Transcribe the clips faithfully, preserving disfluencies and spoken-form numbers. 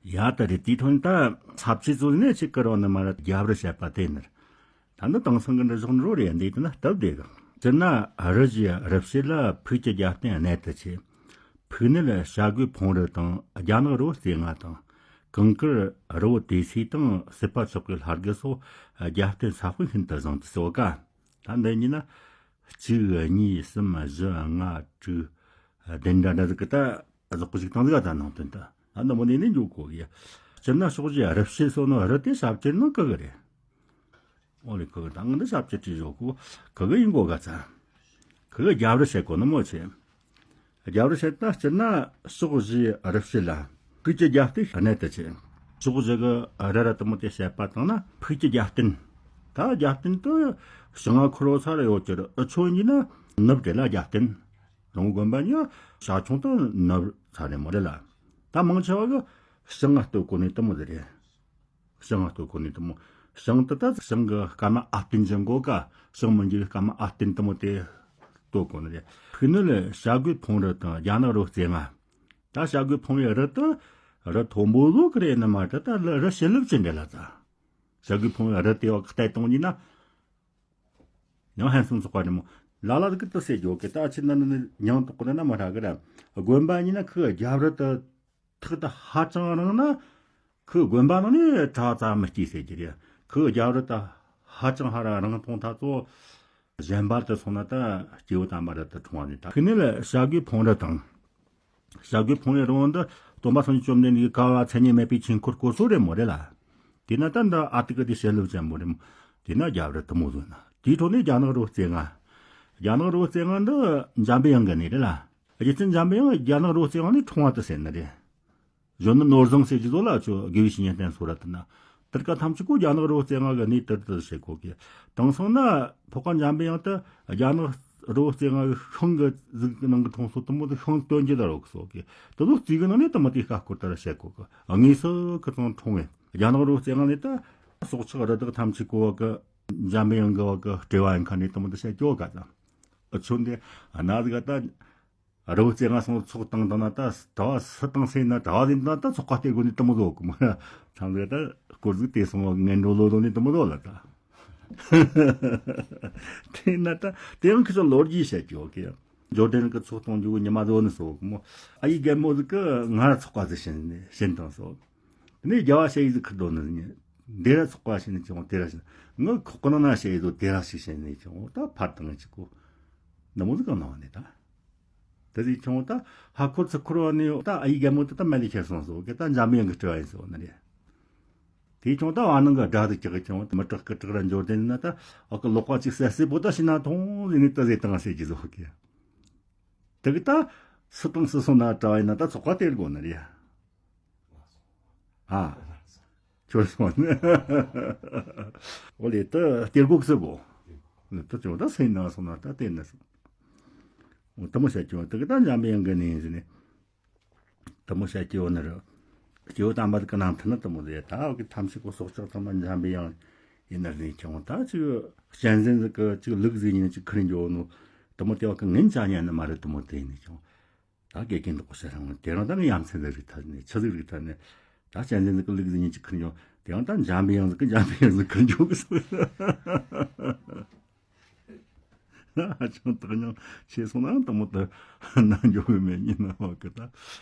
ཡ་ད་རེད། དེའི་ཐོག་ནས་ད་ས་བཅད་ཚོ་ནས་ཅིག་བཀར་བ་ནི་མ་རེད། རྒྱབ་རི་བཤད་པ་དེ་ནི་རེད། ད་ནི་དེང་སང་གི་འདྲ་ཞོག་འགྲོ་རེད། འདི་དེ་ན་སྟབས་བདེ་གི། སྤྱིར་ན་རི་བཞི་རི་བཤད་ལ་ཕུག་གི་རྒྱབ་རྟེན་གནད་དུ་ཆེ། ཕུག་ནི་ལ་བྱ་རྒོད་ཕུང་རི་དང་རྒྱ་ནག་རི་བོ་རྩེ་ལྔ་དང་། གངས་དཀར་རི་བོ་དེ་སི་དང་སྲིད་པ་མཆོག་གི་ལྷ་རྒོད་སོགས་རྒྱབ་རྟེན་ས་དཔེ་ཤིན་ཏུ་བཟང་དུ་གསོལ་ག། ད་འདི་གཉིས་ན། གཅིག་གཉིས་གསུམ་བཞི་ལྔ་དྲུག་བདུན་འདྲ་འདྲ་ཟིག་གི་ད་གཟུགས་པོ་ཞིག་བཏང་ཟིག་ག། ད་ནང་དོན་ད་ཨ་འདི་མོ་ནས་ནས་འཇོག་གོ་གི། སྤྱིར་ན་ཕྱོགས་བཞི་རི་བཤད་སོགས་ནི་རི་དེ་ཞབས་ཀྱི་ནང་གི་གི་རེད། ཨོ་ལེ་གི་གི་ད་ང་འདི་ཞབས་ཀྱི་བྲིས་བཞག་གོ་གི་གི་ཡིན་གོ་ག་ཚ། གི་གི་རྒྱབ་རི་བཤད་གོ་ནི་མོ་ཆེ། རྒྱབ་རི་བཤད་ན་སྤྱིར་ན་ཕྱོགས་བཞི་རི་བཤད་ལ་ཕུག་གི་རྒྱབ་རྟེན་གནད་དུ་ཆེ། ཕྱོགས་བཞི་གི་རི་ར་དུ་མོ་དེ་བཤད་པ་དང་ན་ཕུག་གི་རྒྱབ་རྟེན། ད་རྒྱབ་རྟེན་དུ་བྱང་ང་འཁོར་བ་ས་ར་ཡོད་ཀྱི་རི་ཨུ་ཆོ་གཉིས་ན་ནུབ་རེད་ལ་རྒྱབ་རྟེན། རང་དགོན་པ་གཉིས་བྱ་ཁྱུང་དང་ནུབ་ཚ་རེད་མོ་རེད་ལ། ད་མང་ཆེ་བ་གི་བྱང་ང་སྟོད་གོ་ནས་དུ་མོ་དེ་རེད། བྱང་ང་སྟོད་གོ་ནས་དུ་མོ། བྱང་དུ་ད་བྱང་གི་སྐར་མ་ཨ་བརྟན་ཅན་གོ་ག། བྱང་མི་འགྱུར་སྐར་མ་ཨ་བརྟན་དུ་མོ་དེ་སྟོད་གོ་ནི་རེད། ཕུག་ནི་ལ་བྱ་རྒོད་ཕུང་རི་དང་རྒྱ་ནག་རི་བོ་རྩེ་ལྔ། ད་བྱ་རྒོད་ཕུང་རི་རི་དུ་རི་མཐོན་པོ་ལོ་གི་རེད་ནི་མ་ད་ད་ལ་རི་བྱིན་རླབས་ཅན་རེད་ལ་ད། བྱ་རྒོད་ཕུང་རི་རི་དེ་བ་གི་ལྟ་སྟངས་ཡིན་ན། ཡང་ཧན་སུམ་ཚོགས་པ་རེད་མོ། ལ་ལ་གི་དུ་ཟེར་རྒྱུ་གི་ད་ཕྱི་ན་ནི་ཉང་དོག་གི་ན་མ་ར་གི་ར། དགོན་པ་ཡིན་ན་ཁི་རྒྱབ་རི་དུ་ཐག་ད་ཧ་ཅང་རིང་ན། ཁི་དགོན་པ་ནང་ནས་གྲྭ་ཙམ་མི་སྐྱེས་ཟེར་གྱི་རེད། ཁི་རྒྱབ་རི་ད་ཧ་ཅང་ཧ་ར་རིང་མཐོང་ཐ་ཚོ། གཞན་པ་དུ་སོང་ན་ད་སྐྱེ་བོ་དམ་པ་རི་དུ་འཁྲུངས་པ་ནི་ད། ཕུག་ནི་ལ་བྱ་རྒོད་ཕུང་རི་དང་། བྱ་རྒོད་ཕུང་རི་རི་བོ་འདི་སྟོན་པ་སངས་རྒྱས་བཅོམ་ལྡན་འདས་ཀྱི་བཀའ་བ་མཚན་ཉིད་མེད་པའི་ཆོས་འཁོར་བསྐོར་སོ་རེད་མོ་རེད་ལ། དེས་ན་ད་འདི་ཨ་ཏི་ཀ་དེ་བྱིན་རླབས་ཅན་པོ་རེད་མོ། དེས་ན་རྒྱབ་རི་དུ་མོ་བཟོས་ན་དེའི་ཐོག་ནས་རྒྱ་ནག་རི་བོ་རྩེ་ལྔ། རྒྱ་ནག་རི་བོ་རྩེ་ལྔ་འདི་འཇམ་པའི་དབྱངས་ཀྱི་གནས་རེད་ལ། རྗེ་བཙུན་འཇམ་པའི་དབྱངས་རྒྱ་ནག་རི་བོ་རྩེ་ལྔ་ནས་འཁྲུངས་པ་དུ་ཟེར་ནི་རེད། གཞོན་ནུ་ནོར་བཟང་ཟེར་གྱི་བཟོ་ལ་ཆོ་དགེ་བའི་བཤེས་གཉེན་བསྟེན་སོ་ར་དུ་ན། དེར་ཀ་ཐམས་ཅད་ཀོ་རྒྱ་ནག་རི་བོ་རྩེ་ལྔ་གི་གནས་དེར་དུ་བྱེད་གོ་གི། དེང་སང་ན་འཕགས་པ་འཇམ་པའི་དབྱངས་དུ་རྒྱ་ནག་རི་བོ་རྩེ་ལྔ་གི་ཤིང་གི་གཟུགས་ནང་གི་འཁྲུངས་སོ་དུ་མོ་དུ་ཤིང་སྟོན་གྱི་ལ་རོགས་སོ་གི། དུ་ལོ་རྩིས་གི་ནང་ནས་དུ་མོ་དེ་ཁ་སྐོར་དར་བྱེད་གོ་གི། དངོས་སུ་ཁི་ཚང་འཁྲུངས་བས་རྒྱ་ནག་རི་བོ་རྩེ་ལྔ་ནས་ད་སྲོག་ཆགས་རི་དྭགས་ཐམས་ཅད་ཀོ་གི་འཇམ་པའི་དབྱངས་གི་བ་གི་སྤྲེལ་བ་ཡིན་ཁ་ནས་དུ་མོ་དུ་བྱེད་ཀྱོ་ག་ད། ཨ་ཆོ་འདི་ཨ་ན་ཟི་ག་ད། རི་བོ་རྩེ་ལྔ་སོང་ཚོགས་བཏང་དང་ན་ད་གྲྭ་བ་སུ་བཏང་སེ་ན་གྲྭ་བ་ཟིན་ན་ད་ཚོགས་པ་སྟེར་དགོས་ནི་དུ་མོ་བཟོ་གི་མ། ཚང་ཟིག་ད་སྐོར་ཟིག་དེ་སོང་བ་ངན་འགྲོ་ལོ་ལོ་ནི་དུ་མོ་བཟོ་ལ་ད། དེ་ན་ད་དེ་ཡང་ཁི་ཚོ་ལོ་རྒྱུས་བཤད་ཀྱི་ཡོད་གི། འབྱོར་ལྡན་གི་ཚོགས་གཏོང་རྒྱུ་ཉི་མ་བཟོ་ནི་སོ་གི་མོ། ཨ་ཡི་རྒན་མོ་ཟིག་གི་ང་ར་ཚོགས་པ་ཟིག་བྱིན་ནི་བྱིན་དང་སོ། དེ་ནས་རྒྱ་བ་ཞེ་ཡི་ཟིག་ཁུར་དོ་ནི་ཟིག་ནི། འདི་ར་ཚོགས་པ་བྱིན་ནི་ཅི་ཡོང་དེ་ར་བྱིན། ངི་ཁོག་ནང་ན་ཞེ་ཡི་ཟོ་དེ་ར་ཞིག་བྱིན་ནི་ཅི་ཡོང་ད་ཕར་དང་ཅི་གོ། ནི་མོ་ཟིག་གི་ནང་ནས་ད། དེ་ཟིག་ཁྱོང་ད་ཧ་ཁོ་ཚི་ཁོ་ར་ནི་ད་ཨ་ཡི་རྒན་མོ་དེ་ད་མ་ལི་ཁྱེར་སོང་ཟོ་གི་ད་འཇམ་པའི་དབྱངས་ཀྱི་སྤྲུལ་བ་ཡིན་ཟོ་ནི་རེད། དེ་ཁྱོང་ད་བ་ནང་གི་དགྲ་དེ་ཀྱག་གི་ཁྱོང་མི་དྲག་གི་དྲག་ར་འབྱོར་ལྡན་ན་ད་ཨ་ཀི་ལོག་པ་ཅིག་སད་སེ་པོ་ད་ཤི་ན་ཐོང་ཟེར་ནི་ད་ཟེ་དང་ཟེ་གི་ཟོ་གི། དེ་གི་ད་སུ་དང་སུ་སོང་ན་གྲྭ་བ་ཡིན་ན་ད་ཚོགས་པ་སྟེར་དགོ་ནི་རེད། ཨ། ཁྱོད་སོང་ནི། ཨོ་ལེ་ད་སྟེར་དགོ་གི་ཟེར་གོ། ད་ཁྱོད་ད་སེམས་ནང་སོང་ན་ད་སྟེར་ནི་སོང་། དུ་མོ་བཤད་ཀྱི་ཡོད་དེ་གི་ད་འཇམ་པའི་དབྱངས་ཀྱི་གནས་ཡིན་ཟེར་ནས། དུ་མོ་བཤད་ཀྱི་ཡོད་ནི་རེད། སྐྱེ་བོ་དམ་པ་གི་རྣམ་ཐར་ནི་དུ་མོ་ཟེར་ད་འོ་གི་ཐམས་ཅད་ཀོ་སྲོག་ཆགས་ཚང་མ་འཇམ་པའི་དབྱངས་ཡིན་ནི་རེད་ཀྱང་ད་ཅིག་གཅན་གཟན་ཟིག་གི་ཅིག་ལུག་ཟིག་ཡིན་ཅིག་ཁུར་འགྱོ་ནོ། དུ་མོ་དེ་བ་གི་ངན་ཅག་ཉན་ནི་མ་རེད་དུ་མོ་དེ་ཡིན་ནི་ཀྱང་། ད་དགེ་རྒན་འདུག་ཟེར་རང་དེ་རང་ད་ནི་ཡ་མཚན་ཟིག་རིག་ཐལ་ནས་ཆུ་ཟིག་རིག་ཐལ་ནས་ད་གཅན་གཟན་ཟིག་གི་ལུག་ཟིག་ཉིན་གཅིག་ཁུར་འགྱོ། དེ་ཡང་ད་འཇམ་པའི་དབྱངས་ཟིག་གི་འཇམ་པའི་དབྱངས་ཟིག་ཁུར་འགྱོ་གི་སོང་། ཧ་ཅང་བཏང་སྙོམས་ཆེ་སོང་ན་དུ་མོ་ད་ན་འགྱོ་གི་མེད་ཉིན་ན་བ་གི་ད།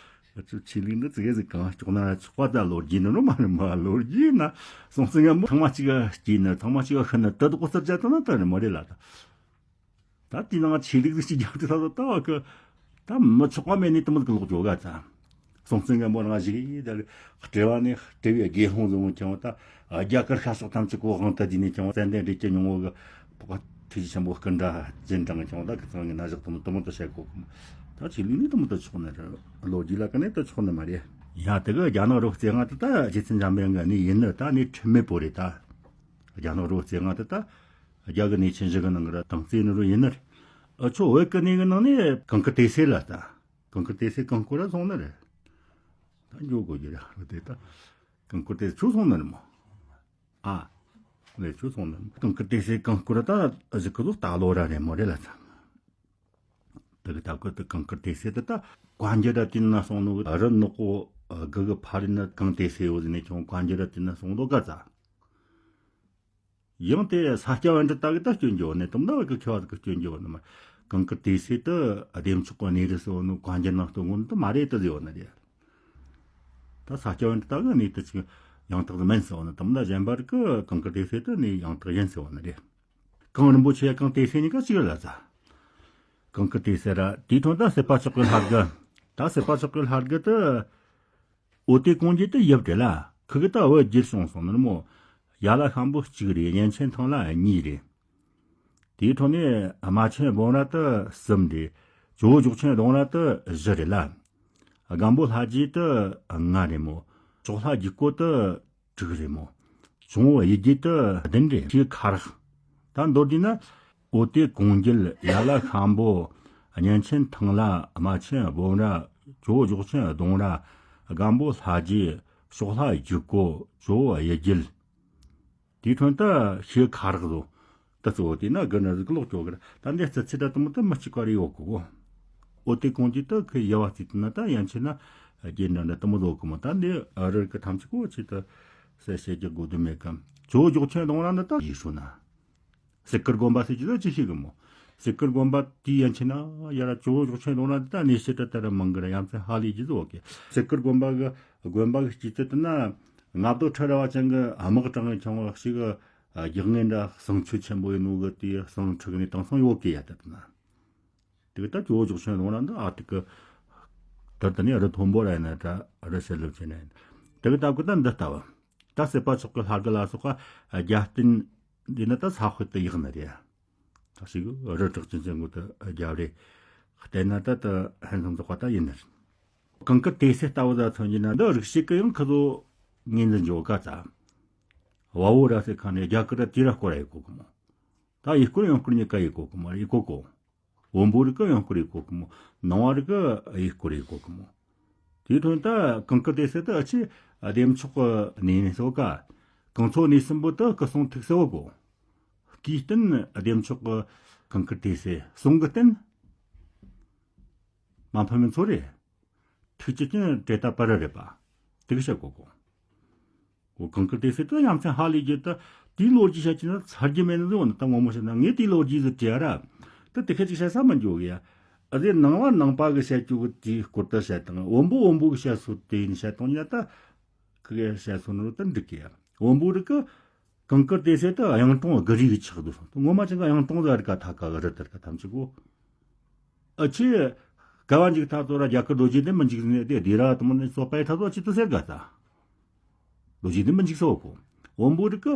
ཨ་ཅོ་ཆོས་ལུགས་འདི་ཙི་གེ་ཟིག་གང་ལྕོགས་ན་ཆོག་པ་ད་ལོ་རྒྱུས་ནི་རོ་མ་རེད་མ་ལོ་རྒྱུས་ན་སོང་ཙི་ང་མོ་ཐང་མ་གཅིག་ག་སྐྱེས་ནི་ཐང་མ་གཅིག་ག་ཤི་ནི་ད་དུ་གོ་སར་བྱ་ད་ན་ད་རེད་མ་རེད་ལ་ད། ད་དེའི་ནང་ཆོས་ལུགས་ཟིག་ཅིག་རྒྱབ་དུས་ད་ད་ད་གི་ད་མི་ཆོག་པ་མེད་ནས་དུ་མོ་གི་ལོག་འགྱོ་ག་ད། སྲོང་བཙན་སྒམ་པོ་རང་ཞིག་ཡིན་ད་ལི་སྤྲེལ་བ་ནས་སྤྲེལ་བའི་དགེ་སློང་ཟིག་ཀྱང་ད་རྒྱ་གར་ཤ་ཟོག་ཐམས་ཅད་གོ་དབང་དུ་བསྡུས་ནས་ཀྱང་ཙན་དན་རིགས་ཀྱི་སྙིང་བོ་གི་ཕོག་པ་ཐུགས་རྗེ་ཆེན་པོ་སྐུ་འདྲ་སྦྱིན་དྲངས་ཀྱང་ད་གི་ཚང་གི་ན་ཞག་དུ་མོ་དུ་མོ་དུ་བྱེད་གོ་གི་མོ། ད་ཆོས་ལུགས་ནས་དུ་མོ་དུ་ཆོག་ནི་རེད། ལོ་རྒྱུས་ལ་ཀ་ནས་དུ་ཆོག་ནི་མ་རེད། ཡ་དེ་གི་རྒྱ་ནག་རོ་རྩེ་ལྔ་དེ་ད་རྗེ་བཙུན་འཇམ་དཔལ་གྱི་གནས་ཡིན་ནི་ད་གནས་ཁྲིམས་མེད་པོ་རེད་ད། རྒྱ་ནག་རོ་རྩེ་ལྔ་དེ་ད། རྒྱ་གི་གནས་ཆེན་བཞི་གི་ནང་གི་ར་དང་རྩེ་ནི་རུ་ཡིན་ནི་རེད། ཨ་ཆོ་བོད་གི་གནས་གི་ནང་ནས་གངས་དཀར་ཏི་སེ་ལ་ད། གངས་དཀར་ཏི་སེ་གངས་སྐོར་ར་སོང་ནི་རེད། ད་འགྱོ་དགོས་ཀྱི་ར་རུ་དེ་ད། གངས་དཀར་ཏི་སེ་ཆུ་སོང་ནི་རེད་མོ། ཨ། ལས་ཆུ་སོང་ནི་རེད། གངས་དཀར་ཏི་སེ་གངས་སྐོར་ར་ད་གཞི་ཁུ་ཚོ་ལྟ་ལོ་ར་རེད་མོ་རེད་ལ་ད། དེ་གི་ད་ཁོ་དེ་གངས་དཀར་ཏོག་ཙེ་དེ་ད་བཀའ་འགྱུར་ར་དེ་ན་སོང་ནོ་རི་ནག་པོ་དགུ་གི་ཕ་རི་ན་གངས་ཏོག་ཙེ་ཡོད་ཟེར་ནས་ཁྱོད་བཀའ་འགྱུར་ར་དེ་ན་སོང་ནོ་ག་ཙ། ཡང་དེ་ས་སྐྱ་པཎྜི་ཏ་གི་ད་སྐྱོན་བརྗོད་ནས་དམ་ད་བ་གི་མཁས་པ་གི་སྐྱོན་བརྗོད་ནི་མ། གངས་དཀར་ཏོག་ཙེ་དེ་བདེ་མཆོག་གི་གནས་རི་སོ་ནོ་བཀའ་འགྱུར་ནང་སྟོན་གོ་ནི་དེ་མ་རེད་དེ་ཟེར་བ་ནི་རེད། ད་ས་སྐྱ་པཎྜི་ཏ་གི་གནས་དེ་ཅིག་ཡང་དག་མིན་ཟེར་བ་ནི་དམ་ད་གཞན་པ་རིགས་གི་གངས་དཀར་ཏོག་ཙེ་དེ་གནས་ཡང་དག་ཡིན་ཟེར་བ་ནི་རེད། གངས་རིན་པོ་ཆེ་གངས་ཏོག་ཙེ་གཉིས་ཀ་གཅིག་རེད་ལ་ཙ། གངས་དཀར་ཏོག་ཙེ་ར་དེའི་ཁྲོད་ད་སྲིད་པ་མཆོག་གི་ལྷ་དགུ། ད་སྲིད་པ་མཆོག་གི་ལྷ་དགུ་དེ། འོ་དེ་གོང་གི་དེ་ཡབ་དེ་ལ་ཁུ་གི་ད་བུ་བརྒྱད་བྱུང་སོང་ནི་མོ། ཡ་ལ་ཤམ་བུ་གཅིག་རེད། གཉན་ཆེན་ཐང་ལྷ་གཉིས་རེད། དེའི་ཁྲོད་ནས་རྨ་ཆེན་སྦོམ་ར་དེ་གསུམ་རེད། ཇོ་བོ་སྒྱོགས་ཆེན་གདོང་ར་དེ་བཞི་རེད་ལ། སྒམ་པོ་ལྷ་རྗེ་དེ་ལྔ་རེད་མོ། ཕྱོགས་ལྷ་རྒྱུད་སྐོར་དེ་དྲུག་རེད་མོ། བྱུང་བ་ཡི་རྒྱུད་དེ་བདུན་རེད། ཁྱེད་ཁ་རག་ད་མདོར་བསྡུས་ན། འོ་དེ་གོང་གི་ཡ་ལ་ཤམ་བུ། གཉན་ཆེན་ཐང་ལྷ། རྨ་ཆེན་སྦོམ་ར། ཇོ་བོ་སྒྱོགས་ཆེན་གདོང་ར། སྒམ་པོ་ལྷ་རྗེ། ཕྱོགས་ལྷ་རྒྱུད་སྐོར། ཇོ་བོ་ཡི་རྒྱུད། དེའི་ཁྲོད་ད་ཤེལ་ཁ་རག་བཟོ། ད་གཙོ་བོ་དེ་ན་དགུ་ནི་ཟིག་ལོག་ཅོག་གི་ར། ད་འདི་རྩི་ཚེ་ད་དུ་མོ་ད་མི་གཅིག་པ་རེ་ཡོད་གི་གོ། འོ་དེ་གོང་གི་ད་ཁོས་ཡ་བ་རྩིས་ད་ན་ད་ཡན་ཆད་ན་རྒྱན་འདྲ་འདྲ་དུ་མོ་བཟོ་གི་མོ། ད་འདི་རི་གི་ཐམས་ཅད་གོ་ཆེ་ད་ཟེར་བཤད་རྒྱུ་དགོས་དོན་མེད་གམ། ཇོ་བོ་སྒྱོགས་ཆེན་གདོང་ར་འདི་ད་ཡིག་ཧྲུ་ན། སེ་ཀར་དགོན་པ་ཟེར་གྱི་ད་ཅི་ཤེས་གི་མོ། སེ་ཀར་དགོན་པ་དེའི་ཡན་ཆད་ན་ཡ་ར་ཇོ་བོ་སྒྱོགས་ཆེན་གདོང་ར་འདི་ད་གནས་བཤད་ད་ད་ར་མང་གི་ར། ཡ་མཚན་ཧ་ལས་རྒྱུ་ཟོ་གི། སེ་ཀར་དགོན་པ་གི་དགོན་པ་གི་སྐྱིད་ཚལ་དེ་ན་མངའ་བདག་ཁྲི་རལ་པ་ཅན་གི་དམག་དྲངས་ཁྱོང་བ་ཞིག་གི་རྒྱག་ངན་འདྲ་བསང་མཆོད་ཆེན་པོ་ཡིན་ནོ་གི་དེ་བསང་ཁྲི་གི་ནས་དེང་སང་ཡོད་གི་ཡ་ད་དེ་ན། དེ་གི་ད་ཇོ་བོ་སྒྱོགས་ཆེན་གདོང་ར་འདི་ཨ་ཐུག་གི། ད་ད་ནི་རི་མཐོན་པོ་ར་ཡིན་ན་ད་རི་ཕྱེད་ལོ་ཕྱེད་ན་ཡིན། དེ་གི་ད་གི་ད་འདི་ལྟ་བུ། ད་སྲིད་པ་མཆོག་གི་ལྷ་དགུ་ལ་སོགས་པ་རྒྱབ་རྟེན་འདི་ན་ད་ས་དཔེ་དེ་ཡག་ནི་རེད། ད་ཞིག་རི་གྲགས་ཅན་ཅན་གོ་ད་རྒྱབ་རེད། བལྟས་ན་ད་ད་ཧན་སང་ཚོགས་པ་ད་ཡིན་ནི་རེད། གངས་དཀར་ཏོག་ཙེ་ལྟ་བུ་ད་མཚོན་གྱི་ན་འདི་རིག་བྱེད་ཀྱི་ཡང་ཁ་ཚོ་ངོས་འཛིན་འཇོག་ག་ཙ། བ་བོ་ར་ཟེར་ཁ་ནས་རྒྱ་གར་ར་དེ་ར་སྐོར་ར་ཡི་གོ་གི་མོ། ད་ཡི་སྐོར་ཡང་སྐོར་གཉིས་ཀ་ཡི་གོ་གི་མོ་ར་ཡི་གོ་གོ། བོན་པོ་རིགས་ཀྱི་ཡང་སྐོར་ཡི་གོ་གི་མོ། ནང་བ་རིགས་ཀྱི་ཡི་སྐོར་ཡི་གོ་གི་མོ། དེའི་དོན་ད་གངས་དཀར་ཏོག་ཙེ་ད་ཨ་ཆེ་བདེ་མཆོག་གི་གནས་ནས་སོ་ག། གངས་མཚོ་གནས་གསུམ་པོ་ད་སྐུ་གསུང་ཐུགས་སྲས་བོ་གོ། སྐུའི་རྟེན་བདེ་མཆོག་གི་གངས་དཀར་ཏོག་ཙེ། གསུང་གི་རྟེན་མ་ཕམ་པའི་མཚོ་རེད། ཐུགས་རྗེ་ཅན་དྲེད་ད་པ་རི་རེད་པ། དེ་གི་བཤད་གོ་གོ། འོ་གངས་དཀར་ཏོག་ཙེ་ད་ཡ་མཚན་ཧ་ལས་རྒྱུ་ད་དེའི་ལོ་རྒྱུས་བཤད་ཀྱི་ན་ཚར་རྒྱུ་མེད་ནི་ཟེར་བ་ནི། ད་ངོ་མ་བཤད་ན་ངས་དེའི་ལོ་རྒྱུས་ཟིག་དྲིས་ཨ་ར། ད་དེ་ཁ་ཅིག་བཤད་ས་མི་འཇོག་གི་ཡ། ཨ་ཟེར་ནང་བ་ནང་པ་གི་བཤད་རྒྱུ་གི་དེའི་སྐོར་ད་བཤད་དང་། བོན་པོ་བོན་པོ་གི་བཤད་སྲོལ་དེ་ཡིན་བཤད་དང་ཡིན་ན་ད་ཁི་གེ་བཤད་སྲོལ་ནོ་ད་འགྲིག་གི་ཡ། བོན་པོ་རིགས་ཀྱི་གངས་དཀར་ཏོག་ཙེ་ད་གཡུང་དྲུང་གི་རིགས་ཀྱི་ཆགས་འདུག་སོང་། ད་ངོ་མ་ཅན་གི་གཡུང་དྲུང་ཟེར་ག་ཐ་ཀ་གི་རི་དར་ག་ཐམས་ཅད་གོ། ཨ་ཆེ། སྐལ་བ་འཇིག་ཐ་ཚོ་ར་རྒྱ་གར་རྡོ་རྗེ་གདན་མི་འཇིག་ནས་དེ་དེ་ར་དུ་མ་ནི་སོ་པའི་ཐ་ཚོ་ཆི་ཏུ་ཟེར་ག་ད། རྡོ་རྗེ་གདན་མི་འཇིག་སོ་གོ། བོན་པོ་རིགས་ཀྱི་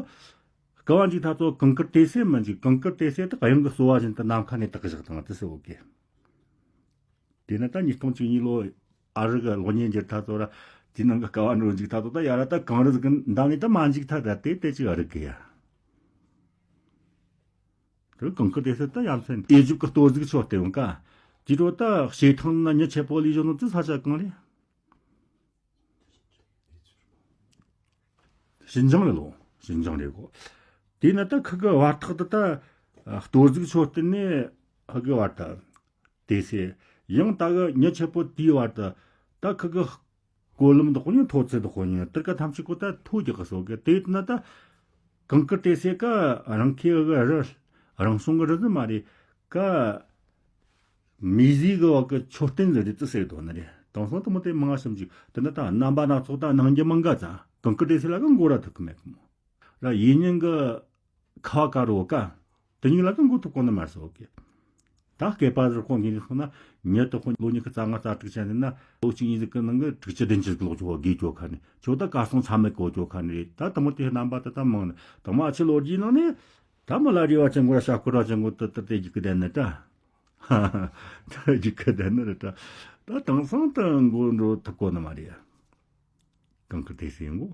སྐལ་བ་འཇིག་ཐ་ཚོ་གངས་དཀར་ཏོག་ཙེ་མི་འཇིག། གངས་དཀར་ཏོག་ཙེ་དེ་གཡུང་གི་སོ་བ་བཞིན་དུ་ནམ་མཁའ་ནས་དག་བཞག་དང་དུ་ཟེར་བོ་གེ། དེ་ནི་ད་ཉིས་སྟོང་བཅུ་གཉིས་ལོ་ཨ་རི་གི་གློག་བརྙན་འགྱུར་ཐ་ཚོ་ར་དེའི་ནང་གི་སྐལ་བ་འགྲོ་འཇིག་ཐ་ཚོ་ད་ཡ་ར་ད་གངས་རི་ཟིག་གི་འདམ་ནས་ད་མ་འཇིག་ཐ་ད་དེ་དེ་ཅིག་ཨ་རི་གི་ཡ། དེ་གངས་དཀར་ཏོག་ཙེ་ད་ཡ་མཚན་ཨེ་ཇིབ་ཀྱི་གཏོར་གཟིགས་ཆོག་སྟེ་ཡོང་ཀ། དེ་འགྲོ་ད་བྱེ་ཐང་ན་མྱི་ཆེ་པོ་ལས་བཞོན་ནོ་དེ་ས་ཆ་གང་རེད། ཞིན་ཅང་རེད་ལོ། ཞིན་ཅང་རེད་གོ། དེ་ན་ད་ཁི་གི་བར་ཐག་ཏུ་ད་གཏོར་གཟིགས་ཆོག་སྟེ་ནས་ཧ་གི་བར་ད། ཏོག་ཙེ། ཡང་ད་གི་མྱི་ཆེ་པོ་དེའི་བར་དུ་ད་ཁི་གི་སྐོར་ལམ་དག་ཉིན་མཐོ་ཚད་དག་ཉིན་དེར་ཀ་ཐམས་ཅད་ཀོ་ད་མཐོ་རྒྱག་གི་སོ་གི། དེ་ཡིན་ན་ད་གངས་དཀར་ཏོག་ཙེ་ཀ་རང་ཁའི་གི་རི་རང་བྱུང་གི་རི་ཟིག་མ་རེད་ཀ། མིའི་རིགས་ཀྱི་བ་གི་མཆོད་རྟེན་ཟིག་རེད་དུ་ཟེར་དོ་ནི་རེད། དེང་སང་དུ་མོ་དེ་མང་ང་ཞིམ་ཅིག་དེ་ནི་ད་རྣམ་པ་སྣ་ཚོགས་ད་སྣང་རྒྱུ་མང་ག་ཙང་གངས་དཀར་ཏོག་ཙེ་ལ་གི་མགོ་ར་ཐུག་གི་མེད་གི་མོ། ར་ཡིན་ཉིན་གི་ཁ་བ་ཀ་རོ་ཀ། དེ་གཉིས་ལ་གི་མགོ་ཐུག་གོ་ནི་མ་རེད་ཟེར་བ་གི། ད་སྐེད་པ་ཟེར་ཁོ་ངེས་ནས་སོང་ན་ཉི་དེ་ཁོ་ལོ་ཉི་ཤུ་རྩ་ལྔ་རྩ་དྲུག་ཅན་ཟེར་ན་ལོ་གཅིག་གཉིས་ཟིག་གི་ནང་གི་དྲུག་ཅུ་བདུན་ཅུ་ཟིག་ལོག་ཆོག་དགོས་ཆོག་ཁ་ནི་ཆོག་ད་ག་སོང་ཚ་མེད་གོ་ཆོག་ཁ་ནི་རེད། ད་དུ་མོ་དེ་རྣམ་པ་དེ་ད་མང་ནི་དུ་མོ་ཨ་ཆེ་ལོ་རྒྱུས་ནང་ནས་ད་མི་ལ་རེ་བ་ཅན་གོ་ར་ཤ་སྐོར་ར་ཅན་གོ་དེ་དེ་དེ་རྒྱུག་གི་བསྡད་ནི་ད། ད་རྒྱུག་གི་བསྡད་ནི་རེད་ད། ད་དེང་སང་ད་མགོ་འགྲོ་ཐུབ་གོ་ནི་མ་རེད། གངས་དཀར་ཏོག་ཙེ་ཡིན་གོ།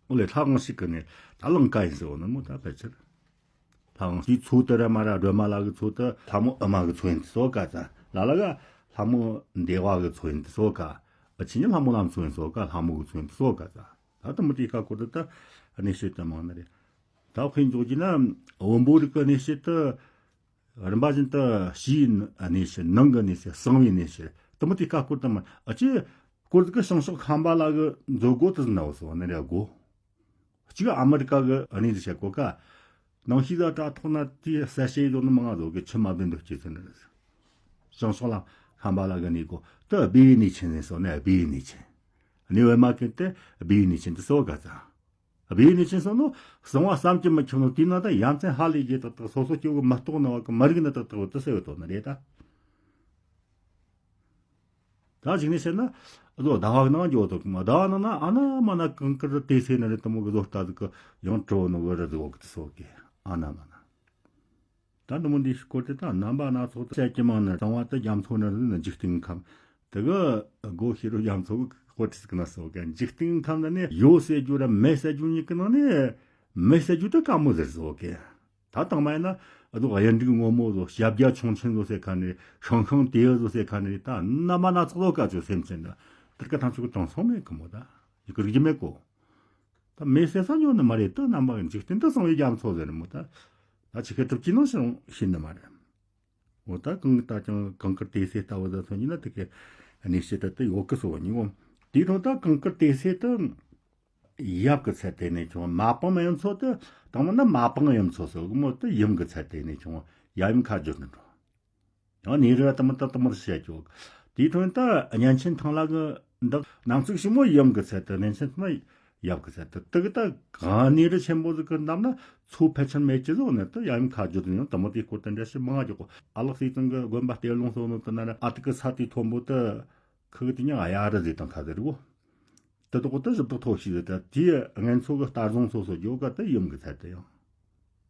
ཨོ་ལེ་ལྷ་ཁང་ཞིག་གི་ནི་ད་ལང་ཀ་ཡིན་ཟེར་བ་ནི་མོ་ད་ཕལ་ཆེར། ལྷ་ཁང་ཞིག་མཚོ་དེ་ར་མ་ར་སྒྲོལ་མ་ལགས་ཀྱི་མཚོ་དེ་ལྷ་མོ་ཨུ་མ་གི་མཚོ་ཡིན་དུ་སོ་ག་ཙ། ལ་ལ་ག་ལྷ་མོ་འདེ་བ་གི་མཚོ་ཡིན་དུ་སོ་ག། ཨ་ཆི་ཉི་ལྷ་མོ་ལ་མཚོ་ཡིན་སོ་ག་ལྷ་མོ་གི་མཚོ་ཡིན་དུ་སོ་ག་ཙ། ད་དུ་མི་དེ་ཀ་སྐོར་དུ་ད་གནས་བཤད་དུ་མང་ནི་རེད། ད་དཔེ་འཇོག་རྒྱུ་ན་བོན་པོ་རིགས་ཀྱི་གནས་བཤད་དུ། རིམ་པ་བཞིན་དུ་ཕྱིའི་གནས་ཕྱིར། ནང་གི་གནས་ཕྱིར། གསང་བའི་གནས་ཕྱིར། དེ་མོ་དེ་ཁ་སྐོར་དུ་མ་ཨ་ཅེ་སྐོར་གི་བྱང་ཕྱོགས་ཁམས་པ་ལ་གི་མཛོད་སྒོ་དེ་ཟིན་ན་བོ་སོ་ནི་རེ་སྒོ། གཅིག་ཨ་མི་རི་ཀ་གི་གནས་དེ་བཤད་གོ་ཀ། ནང་ཤེས་ཟ་དྲ་ཐོག་ན་དེ་གསལ་བཤད་བཟོ་ནི་མང་ང་བཟོ་གི་ཆུ་མ་བདུན་དུ་སྐྱེས་ཚུལ་ནི་རེད། བྱང་ཕྱོགས་ལ་ཁམས་པ་ལ་གི་གནས་སྒོ་དེ་སྦས་པའི་གནས་ཆེན་ནས་སོ་ནི་སྦས་པའི་གནས་ཆེན། གནས་བབ་མ་ཀུན་ཏེ་སྦས་པའི་གནས་ཆེན་དུ་གསོལ་ག་ཙ། སྦས་པའི་གནས་ཆེན་སོགས་ནི་གསང་བ་བསམ་གྱིས་མི་ཁྱབ་ནོ། དེས་ན་ད་ཡ་མཚན་ཧ་ལས་རྒྱས་དག་དག་སོ་སོ་སྐྱེ་བོ་མི་རྟོགས་ནི་བ་གི་མ་རིག་ནི་དག་དག་བོ་དེ་སེ་ཡོད་དོ་ནི་རེད་ད། ད་གཞིག་ནས་བཤད་ན་ཨ་ཟོ་ཟླ་བ་ནང་འགྱོ་དོ་གི་མ། ཟླ་བ་ནང་ན་ཨ་ན་མ་ན་གངས་དཀར་དེ་སེ་ནི་རེད་དེ་མོ་གི་བཟོ་ལྟ་ཟིག་གི་ཡང་གྲོ་ནི་བོ་རི་ཟིག་འོག་དེ་སོགས་ཀྱི་ཨ་ན་མ་ན། ད་འདི་མོ་འདིའི་སྐོར་དེ་ད་རྣམ་པ་སྣ་ཚོགས་དང་བཤད་ཀྱི་མང་ནི། གསང་བ་དེ་རྒྱ་མཚོ་ནི་རེད་ན་འཇིག་རྟེན་ཁམས། དེ་གི་སྒོ་ཕྱི་རུ་རྒྱ་མཚོ་གི་སྐོར་དེ་ཟིག་ན་སོ་གན། འཇིག་རྟེན་ཁམས་ན་ནི་ཡོད་ཟེར་རྒྱུ་ར་མེད་ཟེར་རྒྱུ་གཉིས་ཀྱི་ནང་ནས་མེད་ཟེར་རྒྱུ་དེ་དཀའ་མོ་ཟེར་སོ་གན། ད་དང་མ་ཡིན་ན་ཨ་ཟོ་གཡུ་འབྲུག་སྔོན་མོ་ཟོ། ཞབས་རྒྱ་ཁྱུང་ཆེན་ཟོ་ཟེར་ཁ་ནི། ཤང་ཤང་དེ་ཟོ་ཟེར་ཁ་ནི། ད་རྣམ་པ་སྣ་ཚོགས་ཟོ་ག་ཚོད་སེམས་ཅན་ད་དེར་ཀ་ཐམས་ཅད་ཀྱི་དྲང་སོང་མེད་གི་མོ། ད་ཡི་གི་རིག་རྒྱུ་མེད་གོ། ད་མེད་ཟེར་ས་ཉོ་ནི་མ་རེད། ད་རྣམ་པ་འཇིག་རྟེན་དུ་གསང་བའི་རྒྱ་མཚོ་ཟེར་མོ། ད་ད་ཆི་ཁེ་གྲུབ་ཀྱི་ནང་ཞིག་ཤེས་ནི་མ་རེད། འོ་ད་གང་ད་ཀྱང་གངས་དཀར་དེ་སེ་ལྟ་བུ་ཟ་ཚོ་ཉིད་ན་དེ་གི་གནས་བྱེད་དུ་དུ་ཡོད་གི་སོ་ཉིད་འོ། དེའི་དོན་ད་གངས་དཀར་དེ་སེ་དུ་ཡབ་གི་ཚད་དེ་ནས་བྱུང་། མ་པང་ཡུམ་མཚོ་དུ་དང་མ་ན་མ་པང་ཡུམ་མཚོ་སོ་གི་མོ་དུ་ཡུམ་གི་ཚད་དེ་ནས་བྱུང་། ཡབ་ཡུམ་ཁ་བསྒྱུར་ནི་འགྲོ། ཡང་ནི་རི་བ་དུ་མི་དུ་དུ་མར་བཤད་ཀྱོག། དེའི་དོན་ད་གཉན་ཆེན་ཐང་ལ་གི་འདི་ནང་ཚིག་ཞིག་མོ་ཡུམ་གི་ཚད་དུ། གཉན་ཆེན་ཐང་ལ་ཡབ་གི་ཚད་དུ། དུ་གི་ད་གང་ནི་རི་ཆེན་པོ་ཟིག་གི་འདམ་ན་མཚོ་ཕལ་ཆེར་མེད་ཀྱི་ཟོ་ནི་དུ་ཡབ་ཡུམ་ཁ་བསྒྱུར་དུ་ཡང་དུ་མོ་དེའི་སྐོར་དུ་འདྲ་ཞིག་མང་ཀྱོག། ཨ་ལགས་སྲས་ཙང་གི་དགོན་པ་གཏེར་ལུང་སོགས་ནི་དུ་ན་ར་ཨ་ཏི་གི་ས་དེའི་མཐོན་པོ་དུ་ཁུ་གི་དེ་ཉང་ཨ་ཡ་རི་ཟིག་དང་ཁ་ཟེར་གོ། དེ་དག་དེ་ཞིབ་ཏུ་ཐོག་ཤིག་ཡོད། ད་དེའི་སྔོན་ཚོ་གི་ལྟ་བཟང་སོ་སོ་རྒྱོ་ག་དེ་ཡུམ་གི་ཚད་དེ་ཡང་།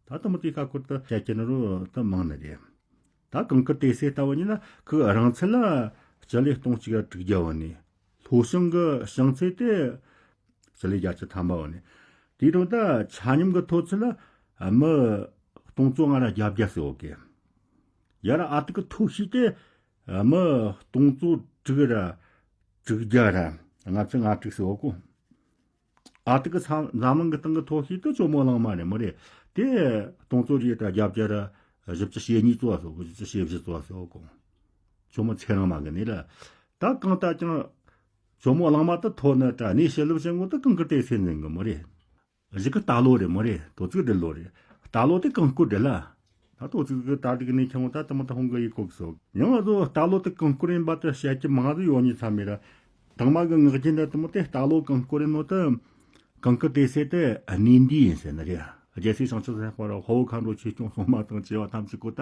ད་དུ་མོ་དེའི་ཁ་སྐོར་དུ་བཤད་ཀྱི་ནི་རུ་དུ་མང་ནི་རེད། ད་གངས་དཀར་དེ་སེ་ལྟ་བུ་ཉིད་ན་ཁུ་རང་ཚད་ལ་སྤྱི་ལེ་སྟོང་གཅིག་དྲུག་བརྒྱ་བ་ནི། ལྷོ་བྱང་གི་བྱང་ཚད་དེ་སྤྱི་ལེ་བརྒྱད་ཅུ་ཐམ་པ་བ་ནི། དེའི་དོན་ད་ཆ་སྙོམས་གི་མཐོ་ཚད་ལ་མི་སྟོང་ཚོ་ལྔ་ར་བརྒྱད་བརྒྱ་ཟེར་བ་གི། ཡ་ར་ཨ་ཏི་གི་མཐོ་ཤོས་དེ་མི་སྟོང་ཚོ་དྲུག་ར་དྲུག་བརྒྱ་ར་ལྔ་བཅུ་ང་དྲུག་ཟེར་བ་གོ། ཨ་ཏི་གི་ས་འཛམ་གླིང་གི་སྟེང་གི་མཐོ་ཤོས་དེ་ཇོ་མོ་གླང་མ་རེད་མོ་རེད། དེ་སྟོང་ཚོ་བརྒྱད་ར་བརྒྱད་བརྒྱ་ར་བཞི་བཅུ་ཞེ་གཉིས་ཙོ་བ་ཟེར་བ་གོ། བཞི་བཅུ་ཞེ་བཞི་ཙོ་བ་ཟེར་བ་གོ། ཇོ་མོ་ཚེ་རིང་མ་གི་ནི་ལ། ད་གང་ལྟར་ཀྱང་ཇོ་མོ་གླང་མ་དེ་མཐོ་ནི་དྲ་གནས་བྱེད་ལུགས་ཅན་གོ་དེ་གངས་དཀར་དེ་སེ་འཛིན་གི་མོ་རེད། གཞི་གི་རྟ་ལོ་རེད་མོ་རེད། དོ་ཚིགས་འབྲི་ལོ་རེད། རྟ་ལོ་དེ་གངས་སྐོར་འབྲི་ལ། ད་དོ་ཚིགས་གི་རྟ་དྲུག་ནས་ཁྱེར་འོང་ད་དུ་མ་ད་ཧོང་གི་ཡིག་ཁོག་སོགས་ཡང་ཨ་ཟོ་རྟ་ལོ་དེ་གངས་སྐོར་ཡིན་པ་དེ་བཤད་ཀྱི་མང་ཟིག་ཡོད་ཉི་ཚ་མེད་ར། དང་མ་གི་ངག་རྒྱུན་འདྲ་དུ་མོ་དེ་རྟ་ལོ་གངས་སྐོར་ཡིན་ནོ་དེ་གངས་དཀར་དེ་སེ་དེ་གནས་འདི་ཡིན་ཟེར་ནི་རེད། རྒྱལ་སྲས་བྱང་ཆུབ་སེམས་དཔའ་ར་དཔའ་བོ་མཁའ་འགྲོ་ཆོས་སྐྱོང་སྲུང་མ་དང་བཅས་པ་ཐམས་ཅད་གོ་ད་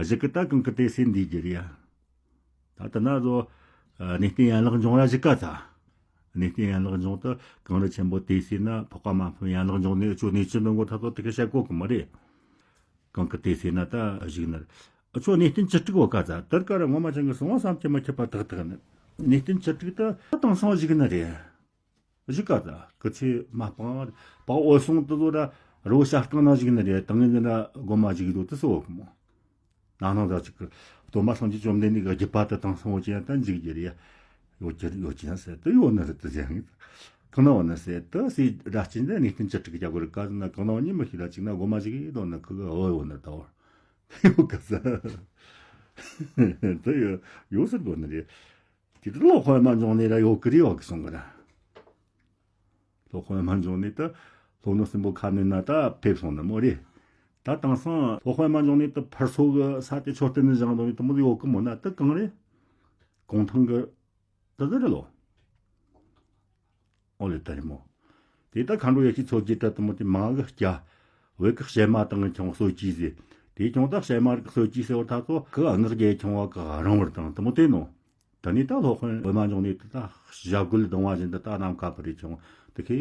གཞི་གི་ད་གངས་དཀར་དེ་སེ་འདི་གི་རེད་ཡ། ད་ལྟ་ན་ཟོ། གནས་བརྟན་ཡན་ལག་འབྱུང་ར་གཞི་ཀ་ཚ། གནས་བརྟན་ཡན་ལག་འབྱུང་དུ་གངས་རི་ཆེན་པོ་དེ་སེ་ན་འཕགས་པ་མ་ཕམ་ཡན་ལག་འབྱུང་ནས་ཨ་ཆོ་གནས་ཆེན་འདོན་གོ་ཐག་ཐོག་དེ་ག་བཤད་གོ་གི་མ་རེད། གངས་ཀྱི་དེ་སེ་ན་ད་བཞུགས་ན། ཨ་ཆོ་གནས་བརྟན་བཅུ་དྲུག་བོ་ཀ་ཚ་དར་ཀ་ར་ངོ་མ་ཅན་གི་གསང་བ་བསམ་གྱིས་མི་ཁྱབ་པ་དག་དག་ནི། གནས་བརྟན་བཅུ་དྲུག་ད་དེང་སང་བཞུགས་ན་རེད། གཞི་ཀ་ད་སྐུ་ཚེ་མ་སྤངས་པ་འོད་སྲུང་དུ་ལོ་ར་རོ་ཤ་སྟེང་ན་བཞུགས་ནི་རེད། དང་ངེས་འདི་འདྲ་སྒོ་མ་བཞུགས་འདུག་དུ་སོ་གི་མོ། ནང་ནང་ཟ་ཅིག་གི་སྟོན་པ་སངས་རྒྱས་བཅོམ་ལྡན་འདས་ཀྱི་རྒྱུད་པ་དུ་དང་སོང་བ་ཅན་དུ་འཇུག་རྒྱུ་རེད། ཡོད་ཀྱི་ཡོད་ཀྱི་ཟེར་དུ་ཡོད་ནི་རེད་དུ་ཟེར་ངེས། གང་ན་འོ་ན་ཟེར་དུ་སྲས་སྒྲ་གཅན་འདི་གནས་བརྟན་བཅུ་དྲུག་རྒྱ་གོ་རི་ཀ་ཟེར་ན་གང་ན་འོ་ཉི་མ་ཤི་ལ་ཅིག་ན་སྒོ་མ་ཞིག་གི་ལོ་ན་ཁུ་གི་འོ་ཡོད་ནི་ད་འོ་ཡོད་གི་ཟེར་དུ་ཡོད་ཟེར་དགོས་ནི་རེད། དེ་དུ་ལོ་དཔོན་མ་འབྱུང་གནས་ར་ཡོད་གི་རེད་ཡོད་གི་སོང་གི་ར། ལྷོ་དཔོན་མ་འབྱུང་གནས་དུ་ལྷོ་ནུབ་སྲིན་པོ་ཁ་གནོན་ན་ད་ཕེབས་སོང་ནི་མོ་རེད། ད་དེང་སང་ལྷོ་དཔོན་མ་འབྱུང་གནས་དུ་ཕར་ཚོ་གི་ས་དེ་མཆོད་རྟེན་ནི་བཞེངས་འདུག་ནི་དུ་མོ་ཡོད་གི་མོ་ན་དུ་གང་རེད། གུང་ཐང་གི་དུ་ཟེར་རེད་ལོ། ཨོ་ལེ་ད་རེད་མོ། དེ་ད་མཁའ་འགྲོ་ཡེ་ཤེས་མཚོ་རྒྱལ་གྲལ་དུ་མོ་དེ་མ་གི་སྐྱ། བོད་ཀྱི་གཤེད་མ་དང་གི་ཁྱོང་གསོད་ཀྱིས་ཟེར། དེ་ཁྱོང་ད་གཤེད་མ་གི་གསོད་ཀྱིས་ཟེར་བ་ད་ཚོ་གི་སྔགས་རྒྱལ་ཁྱོང་བ་གི་རིང་བར་དང་དུ་མོ་དེ་ནོ། ད་ནི་ད་ལྷོ་དཔོན་པདྨ་འབྱུང་གནས་དེ་ད་བྱ་རྒོད་ལྡང་བ་བཞིན་དུ་ད་ནམ་མཁའ་ཕུར་རེ་ཁྱོང་དེ་ཁེ་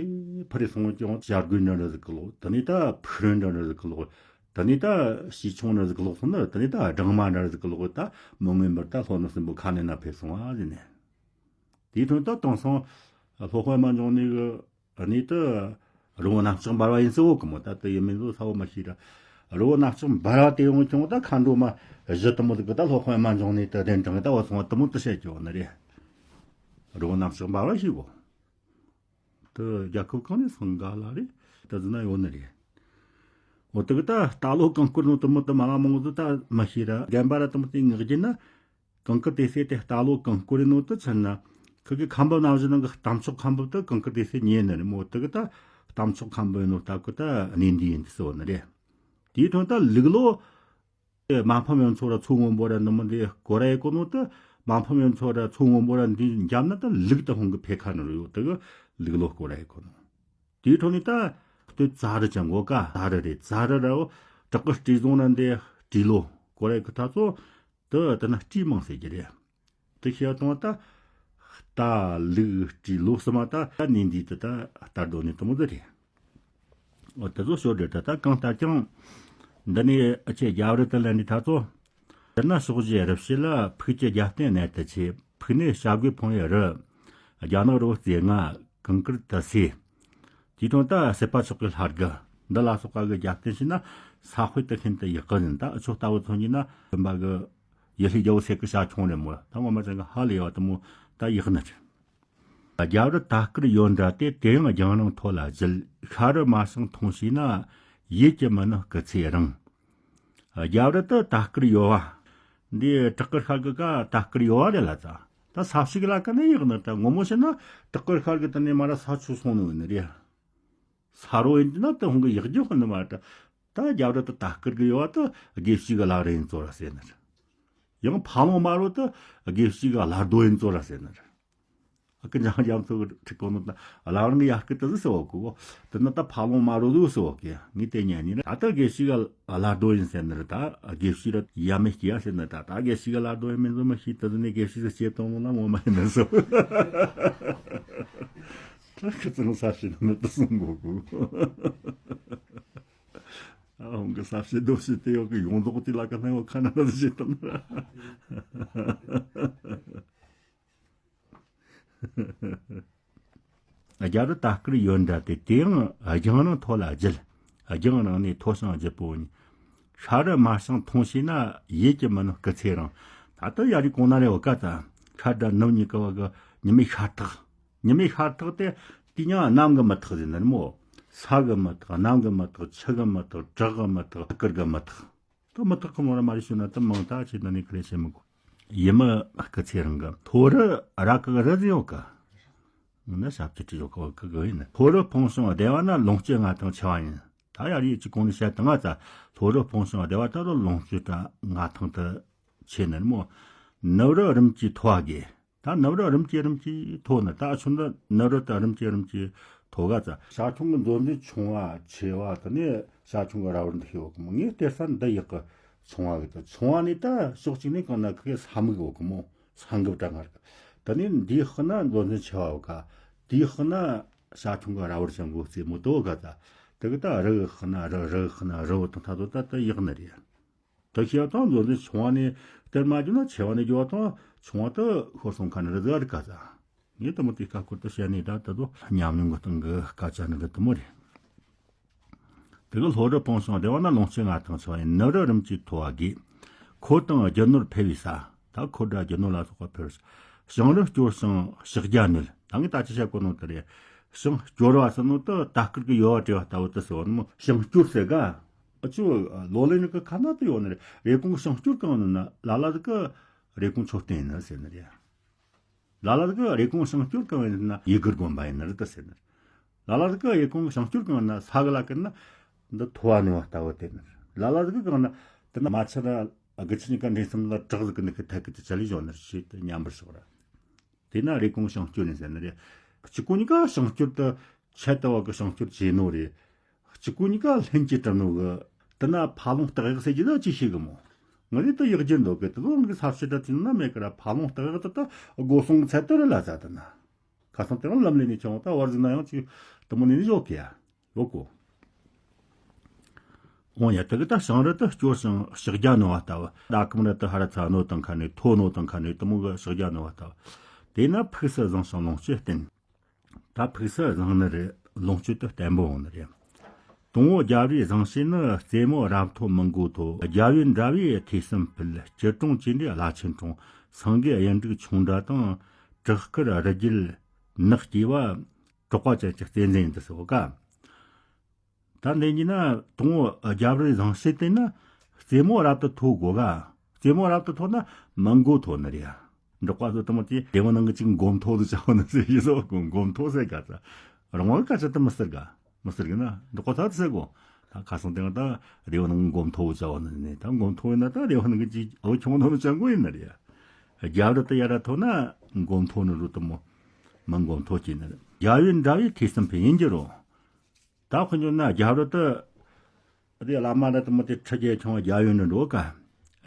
ཕུར་རེ་སོང་ཁྱོང་བྱ་རྒོད་འདྲ་འདྲ་ཟིག་གི་ལོག། ད་ནི་ད་ཕུག་རོན་འདྲ་འདྲ་ཟིག་གི་ལོག། ད་ནི་ད་ཤིང་ཆུང་འདྲ་ཟིག་གི་ལོག་སོང་ན། ད་ནི་ད་སྦྲང་མ་འདྲ་ཟིག་གི་ལོག་ད་མི་མངོན་པར་ད་ལྷོ་ནུབ་སྲིན་པོ་ཁ་གནོན་ན་ཕེབས་སོང་བ་ཟེར་ནས། དེའི་དོན་དུ་དེང་སང་ལྷོ་དཔོན་པདྨ་འབྱུང་གནས་ཀྱི་གནས་དུ་རི་བོ་གནམ་ལྕགས་འབར་བ་ཡིན་ཟེར་བོ་གི་མོ། ད་དུ་ཡིན་མིན་ཟོ་ས་བོ་མ་ཤེས་ར། རི་བོ་གནམ་ལྕགས་འབར་བ་དེ་ཡོང་ཁྱོང་ད་མཁའ་འགྲོ་མ་བཞི་དུ་མོ་ཟིག་གི་ད་ལྷོ་དཔོན་པདྨ་འབྱུང་གནས་དུ་གདན་དྲངས་ད་བ་སོང་བ་དུ་མོ་དུ་བཤད་ཀྱི་བ་ནི་རེད། རི་བོ་གནམ་ལྕགས་འབར་བ་ཞིག་གོ། དུ་རྒྱལ་ཁབ་གང་ནས་སང་ག་ལ་རེད། དུ་ཟིན་ན་ཡོད་ནི་རེད། འོ་དེ་གི་ད་རྟ་ལོ་གང་བསྐོར་ནོ་དེ་མོ་དེ་མ་ལ་མང་དུ་ད་མི་ཤེས་ར། རྒན་པ་ར་དེ་མོ་དེ་ངག་རྒྱུ་ན། གང་གི་དེ་སྲས་དེ་རྟ་ལོ་གང་བསྐོར་ནོ་དེ་ཚུན་ན། ཁི་གི་ཁམས་པ་ནང་བཞིན་ནང་གི་རྟ་མཆོག་ཁམས་པ་དེ་གང་གི་དེ་སྲས་ཉེ་ནི་རེད་མོ། དེ་གི་ད་རྟ་མཆོག་ཁམས་པ་ཡིན་ནོ་ད་གི་ད་གནས་འདི་ཡིན་དེ་སོ་ནི་རེད། དེའི་ཐོག་ད་ལུག་ལོ། མ་ཕམ་ཡོན་ཚོ་ར་མཚོ་སྔོན་པོ་ར་ནུབ་མོ་འདི་སྐོར་ར་ཡེ་གོ་ནོ་དེ། མ་ཕམ་ཡོན་ཚོ་ར་མཚོ་སྔོན་པོ་ར་འདི་འཇམ་ན་ད་ལུག་ད་ཧོང་གི་ཕེ་ཁ་ནི་རུ་ཡོད་དེ་གི་ལུག་ལོ་སྐོར་ར་ཡེ་གོ་ནོ། དེའི་ཐོག་ནས་ད་སྟོད་ཙ་རི་ཅང་གོ་ཀ་ཙ་རི་རེད། ཙ་རི་ར་བོ་བྲག་གི་སྤྲེལ་རྫོང་ན་འདི་སྤྲེལ་ལོ་སྐོར་ར་ཡེ་གི་ད་ཚོ་དེ་དེ་ན་སྤྲེལ་མང་ཟེར་གྱི་རེད། དེ་ཤེས་བཏང་བ་ད་རྟ་ལུག་སྤྲེལ་ལོ་གསུམ་མ་ད་ད་ནི་འདི་དེ་ད་ལྟར་སྡོད་ནི་དེ་མོ་དེ་རེད། འོ་དེ་ཚོ་ཤོད་དེ་ད་ད་གང་ལྟར་ཀྱང་། འདི་ནས་ཨ་ཆེ་རྒྱབ་རི་དེ་ལ་འདི་ད་ཚོ། དེ་ན་ཕྱོགས་བཞི་རི་བྱི་ལ་ཕུག་གི་རྒྱབ་རྟེན་གནད་དུ་ཆེ། ཕུག་ནས་བྱ་རྒོད་ཕུང་བའི་རི། རྒྱ་ནག་རི་བོ་རྩེ་ལྔ། གངས་དཀར་དུ་སེ། དེའི་དོན་ད་སྲིད་པ་མཆོག་གི་ལྷ་དགུ་འདི་ལ་སོགས་པ་གི་རྒྱབ་རྟེན་བྱས་ན་ས་དཔེ་དེ་ཤིན་ཏུ་ཡག་གི་ཡིན། ད་ཨ་ཆོ་ལྟ་བུ་ཚོ་ཡིན་ན་སྦྱིན་པ་གི་ཡུལ་ལྷའི་རྒྱལ་པོ་སྲས་ཀྱི་ཞལ་ཆུང་རེད་མོ། ད་ངོ་མ་ཅན་གི་ཧ་ལས་ཡོད་དེ་མོ་ད་ཡག་ནི་རེད། རྒྱབ་རི་ཏ་དཀར་ཡོལ་འདྲ་སྟེ། དེ་ཡང་རྒྱང་རིང་མཐོ་ལ་བཞུད། ཤ་རུ་མར་ཞིང་འཐུང་བྱས་ན། ཡིད་ཀྱི་མི་ནུབ་སྐུ་ཚེ་རིང་། རྒྱབ་རི་ཏ་དཀར་ཡོལ་བ། འདི་བྲག་དཀར་ཤར་གི་ཀ་ཏ་དཀར་ཡོལ་བ་རེད་ལ་ཙ། ད་ས་ཞིག་ལ་ཀ་ནས་ཡག་ནི་ད་ངོ་མོ་བཤད་ན་བྲག་དཀར་ཤར་གི་ད་ནས་མ་ར་ས་ཆུ་སོང་ནི་ཡིན་ནི་རེད། ས་རོ་ཡིན་ན་ད་ཧོང་གི་ཡག་རྒྱུ་ཧོན་ནི་མ་ད། ད་རྒྱབ་རི་ཏ་དཀར་གི་ཡོལ་བ་ད་དགེ་བཤེས་གི་བླ་རི་ཡིན་ཚོ་ར་ཟེར་ནི་རེད། ཡང་ཕ་ལོང་དམར་རོ་ད་དགེ་བཤེས་གི་བླ་རྡོ་ཡིན་ཚོ་ར་ཟེར་ནི་རེད། ཨ་ཀི་འཇང་རྒྱ་མཚོ་གི་ཁྲིད་གོ་ནོ་ད་བླ་རང་གི་ཡར་སྐུ་དེ་ཟེར་བ་གོ། དེ་ན་ད་ཕ་ལོང་དམར་རོ་ཟེར་བ་གི་ངས་དེ་ཉན་ནི་རེད། ད་ད་དགེ་བཤེས་གི་བླ་རྡོ་ཡིན་ཟེར་ནི་རེད། ད་དགེ་བཤེས་ར་ཡ་མེད་སྐྱེ་ཡ་ཟེར་ནི་ད་ད་དགེ་བཤེས་གི་བླ་རྡོ་ཡིན་མིན་ཟེར་མི་ཤེས། དེ་ནས་དགེ་བཤེས་སུ་སྐྱེ་བཏང་ནོ་ན་ངོ་མ་ཡིན་ནི་ཟེར། ད་ཁི་ཙང་ས་ཤི་ན་ནི་དེ་སོང་གོ་གོ། ཨ་ཧོང་གི་ས་ཤི་རྡོ་ཤི་དེ་ཡོག་གི་ཡོངས་རྫོགས་དེ་ལ་ཀ་ན་ཡོག་ཁ་ན་ར་ཟེར་དང་ན། རྒྱབ་རི་ཏ་དཀར་ཡོལ་འདྲ་སྟེ། དེ་ཡང་རྒྱང་རིང་མཐོ་ལ་བཞུད། རྒྱང་རིང་ནས་མཐོ་ཞིང་ལྗིད་པོ་ཡིན། ཤ་རུ་མར་ཞིང་འཐུང་བྱས་ན། ཡིད་ཀྱི་མི་ནུབ་སྐུ་ཚེ་རིང་། ད་ལྟ་ཡ་རི་གོང་ན་རེ་བ་ཀ་ད་ཤ་དང་ནུབ་གཉིས་ཀ་བ་གི་ཉི་མའི་ཤར་ཐག་ཉི་མའི་ཤར་ཐག་དེ་དེ་ཡང་གནམ་གི་མི་ཐག་ཟེར་ནི་མོ། ས་གི་མི་ཐག་གནམ་གི་མི་ཐག་ཆུ་གི་མི་ཐག་བྲག་གི་མི་ཐག་དཀར་གི་མི་ཐག་ད་མི་ཐག་གི་མོ་ར་མ་རེད་ཞུ་ན་ད་མང་ད་ཆེ་ད་ནི་ཁ་རེ་བྱེད་མི་དགོས། ཡིད་མི་སྐུ་ཚེ་རིང་གི་མཐོ་རི་ར་གི་རི་ཟེར་ཡོད་གི། ང་ན་ཞབས་ཀྱི་བྲིས་ཡོད་གི་གི་ཡིན། མཐོ་རི་ཕུང་ཞིང་བདེ་བ་ན། ལོངས་སྤྱོད་མངའ་ཐང་ཆེ་བ་ཡིན། ད་ཡ་རི་ཡི་གཅིག་གོང་ནས་བཤད་ད་ང་ཙ། མཐོ་རི་ཕུང་ཞིང་བདེ་བ་ད་རུ་ལོངས་སྤྱོད་ད་མངའ་ཐང་དུ་ཆེ་ནི་མོ། ནུབ་རི་རིམ་གྱིས་མཐོ་བ་དགོས། ད་ནུབ་རི་རིམ་གྱིས་རིམ་གྱིས་མཐོ་ནི་ད་ཆུ་ནི་ནུབ་རི་ད་རིམ་གྱིས་རིམ་གྱིས་མཐོ་ག་ཙ། བྱ་ཁྱུང་གི་མཛོད་འཛིན་ཆུང་བ་ཆེ་བ་དེ་ནས་བྱ་ཁྱུང་གི་ར་བར་འདི་ཤེས་བ་གི་མོ། ངས་སྟེར་ས་འདི་ཡག་གི་ཆུང་བ་གི་ད་ཆུང་བ་ནས་ད་ཕྱོགས་གཅིག་ནས་གང་ན་ཁི་ས་མིག་བ་གི་མོ། ས་འགབ་གྲང་ངར་གི། དེ་ནས་འདིའི་ཤི་ན་མཛོད་འཛིན་ཆེ་བ་བ་ག། དེའི་ཤི་ན་བྱ་ཁྱུང་གི་ར་བར་ཅན་གོ་རྩེ་མོ་དོ་ག་ད། དེ་གི་ད་རི་གི་ཤི་ན་རི་རི་གི་ཤི་ན་རི་བོ་དང་ཐ་དོ་ད་ད་ཡག་ནི་རེད། དེ་ཤེས་དང་མཛོད་འཛིན་ཆུང་བ་ནས་སྟེར་མ་རྒྱུ་ན་ཆེ་བ་ནས་རྒྱུ་བ་དང་ཆུང་བ་དུ་ཤོར་སོང་ཁ་ནི་རི་ཟ་རི་ག་ཟ། ངས་དུ་མོ་དེ་ཀ་སྐོར་དུ་བཤད་ནས་ད་ད་དུ་ཉམས་མྱོང་གི་སྟེང་གི་སྐད་ཆ་ནི་རི་དུ་མོ་རེད། དེ་གི་ལྷོ་རི་ཕུང་ཞིང་བདེ་བ་ན། ལོངས་སྤྱོད་མངའ་ཐང་ཆེ་བ་ཡིན། ནུབ་རི་རིམ་གྱིས་མཐོ་བ་དགོས། འཁོར་དང་རྒྱུ་ནོར་འཕེལ་བའི་ས། ད་འཁོར་དང་རྒྱུ་ནོར་ལ་སོགས་པ་འཕེལ་བའི་ས། ཞིང་རུ་སྐྱོར་ཞིང་ཕྱག་རྒྱ་ནོད། ད་ངས་ད་ཅི་བཤད་གོ་ནོ་དེ་རེད། ཞིང་སྐྱོར་བ་ཟེར་ནོ་ད་ད་སྐུར་གི་ཡོལ་བ་བྲེ་བ་ལྟ་བུ་དུ་ཟེར་བ་ནི་མོ། ཞིང་སྐྱོར་ཟེར་ག་ཨ་ཅོ་ལོ་ལེན་གི་ཁ་ན་དུ་ཡོད་ནི་རེད། རེ་གོང་གི་ཞིང་སྐྱོར་གང་ནི་ན་ལ་ལ་དུ་གི་རེ་གོང་མཆོད་རྟེན་ཡིན་ནི་ཟེར་ནི་རེད། ལ་ལ་དུ་གི་རེ་གོང་ཞིང་སྐྱོར་གང་ཡིན་ན་ཡི་གེར་དགོན་པ་ཡིན་ནི་རེད་དུ་ཟེར་ནི་རེད། ལ་ལ་དུ་གི་རེ་གོང་ཞིང་སྐྱོར་གང་ཡིན་ན་ས་གི་ལ་ཀིར་ན་འདི་མཐོ་བ་ནི་བ་ལྟ་བུ་དེ་ནི་རེད། ལ་ལ་དུ་གི་གང་ན་དེ་ན་མ་ཆ་ན་དགུ་ཆ་གཉིས་ཀ་འདྲེན་གསུམ་ལ་བྲག་ཟིག་གི་ནི་ཁི་ཐད་ཀི་དུ་ཆ་ལི་བཞོན་ནི་རེད་ཞེས་དུ་མཉམ་པར་ཞོག་ར། དེ་ན་རེ་གོང་ཞིང་སྐྱོར་ནས་ཟེར་ནི་རེད། གཅིག་གོ་གཉིས་ཀ་ཞིང་སྐྱོར་དུ་ཆེད་དུ་བ་གི་ཞིང་སྐྱོར་བྱས་ནོ་རེད། གཅིག་གོ་གཉིས་ཀ་ལྷན་གྱིས་གྲུབ་ནོ་གི། དེ་ན་ཕ་ལོང་སྟག་གཡག་ཟེར་གྱི་ད་ཅི་ཤེས་གི་མོ། ང་རེ་ད་ཡག་རྒྱུ་འདོད་གི་དེ་ཚོ་ང་གི་ས་ཕྱི་དྲ་དེ་ན་མེད་གི་ར། ཕ་ལོང་སྟག་གཡག་དེ་ད་སྒོ་སྲུང་ཚད་དུ་རེད་ལ་ཟ་དེ་ན། ཁ་སང་དེ་རང་ལམ་ལས་ནས་ཆུང་ད་བར་ཟིག་ན་ཡང་ཅིག་དུ་མོ་ནས་ནི་ཞོག་གི་ཡ། ཡོད་གོ། འོང་ཡ་དེ་གི་ད་ཞིང་རི་དུ་སྐྱོར་ཞིང་ཕྱག་རྒྱ་ནོ་བ་ལྟ་བུ། ཟླ་གམ་རི་དུ་ཧ་ར་ཚ་ནོ་དང་ཁ་ནས་མཐོ་ནོ་དང་ཁ་ནས་དུ་མོ་གི་ཕྱག་རྒྱ་ནོ་བ་ལྟ་བུ། དེ་ན་ཕུགས་སུ་བཟང་ཞིང་ལོངས་སྤྱོད་བརྟན། ད་ཕུགས་སུ་བཟང་ནི་རེད། ལོངས་སྤྱོད་དུ་བརྟན་པོ་འོང་ནི་རེད། དང་པོ་རྒྱབ་རིའི་བཟང་བྱེད་ནི། རྩེ་མོ་རབ་མཐོ་མི་མགོ་མཐོ། རྒྱབ་ཡོལ་འདྲ་བའི་ཐོས་བསམ་སྤེལ། སྐྱིལ་ཀྲུང་ཅི་འདྲའི་རླ་ཆེན་འཁྲུངས། སེང་གེ་གཡུ་འབྲུག་ཆུང་འདྲ་དང་། བྲག་དཀར་རི་རྒྱུད་ནགས་སྐྱེས་པ། གྲགས་པ་ཅན་གྱི་རྩེ་འཛིན་ཡིན་དུ་སོ་ག་ད་འདི་གཉིས་ན་དང་པོ་རྒྱབ་རི་བཟང་བྱེད་དེ་ན་རྩེ་མོ་རབ་ཏུ་མཐོ་དགོས་ག་རྩེ་མོ་རབ་ཏུ་མཐོ་ན་མི་མགོ་མཐོ་ནི་རེད་ཡ། འབྲོག་པ་ཚོ་དེ་མོ་དེ་རི་བོ་ནང་གི་ཅིག་མགོ་མཐོ་དུ་བྱ་བ་ནི་ཟེར་ཡི་སོ་མགོ་མཐོ་ཟེར་ག་ཚ། རང་དབང་སྐད་ཆ་དེ་མི་ཟེར་ག་མི་ཟེར་གི་ན་འབྲོག་པ་ཚ་དེ་ཟེར་གོ་ད་ཁ་སང་དེ་ད་རི་བོ་ནང་མགོ་མཐོ་བོ་བྱ་བ་ནི་ནི་ད་མགོ་མཐོ་ཡིན་ན་ད་རི་བོ་ནང་གི་ཅིག་འོ་ཆུང་མཐོ་ནི་ཅང་གོ་ཡིན་ནི་རེད་ཡ། རྒྱབ་རི་དེ་ཡ་ར་མཐོ་ན་མགོ་མཐོ་ནི་རུ་དེ་མོ་མི་མགོ་མཐོ་སྐྱེ་ནི་རེད། རྒྱབ་ཡོན་འདྲ་བའི་ཐོས་བསམ་འཕེལ་ཡིན་གྱི་རུང་། ད་དཔེ་འཇོག་ན་རྒྱབ་རི་དེ། དེ་བླ་མ་ར་དེ་མོ་དེ་ཁྲི་བརྒྱད་ཆུང་བ་རྒྱབ་ཡོན་འདྲ་འགྲོ་ག་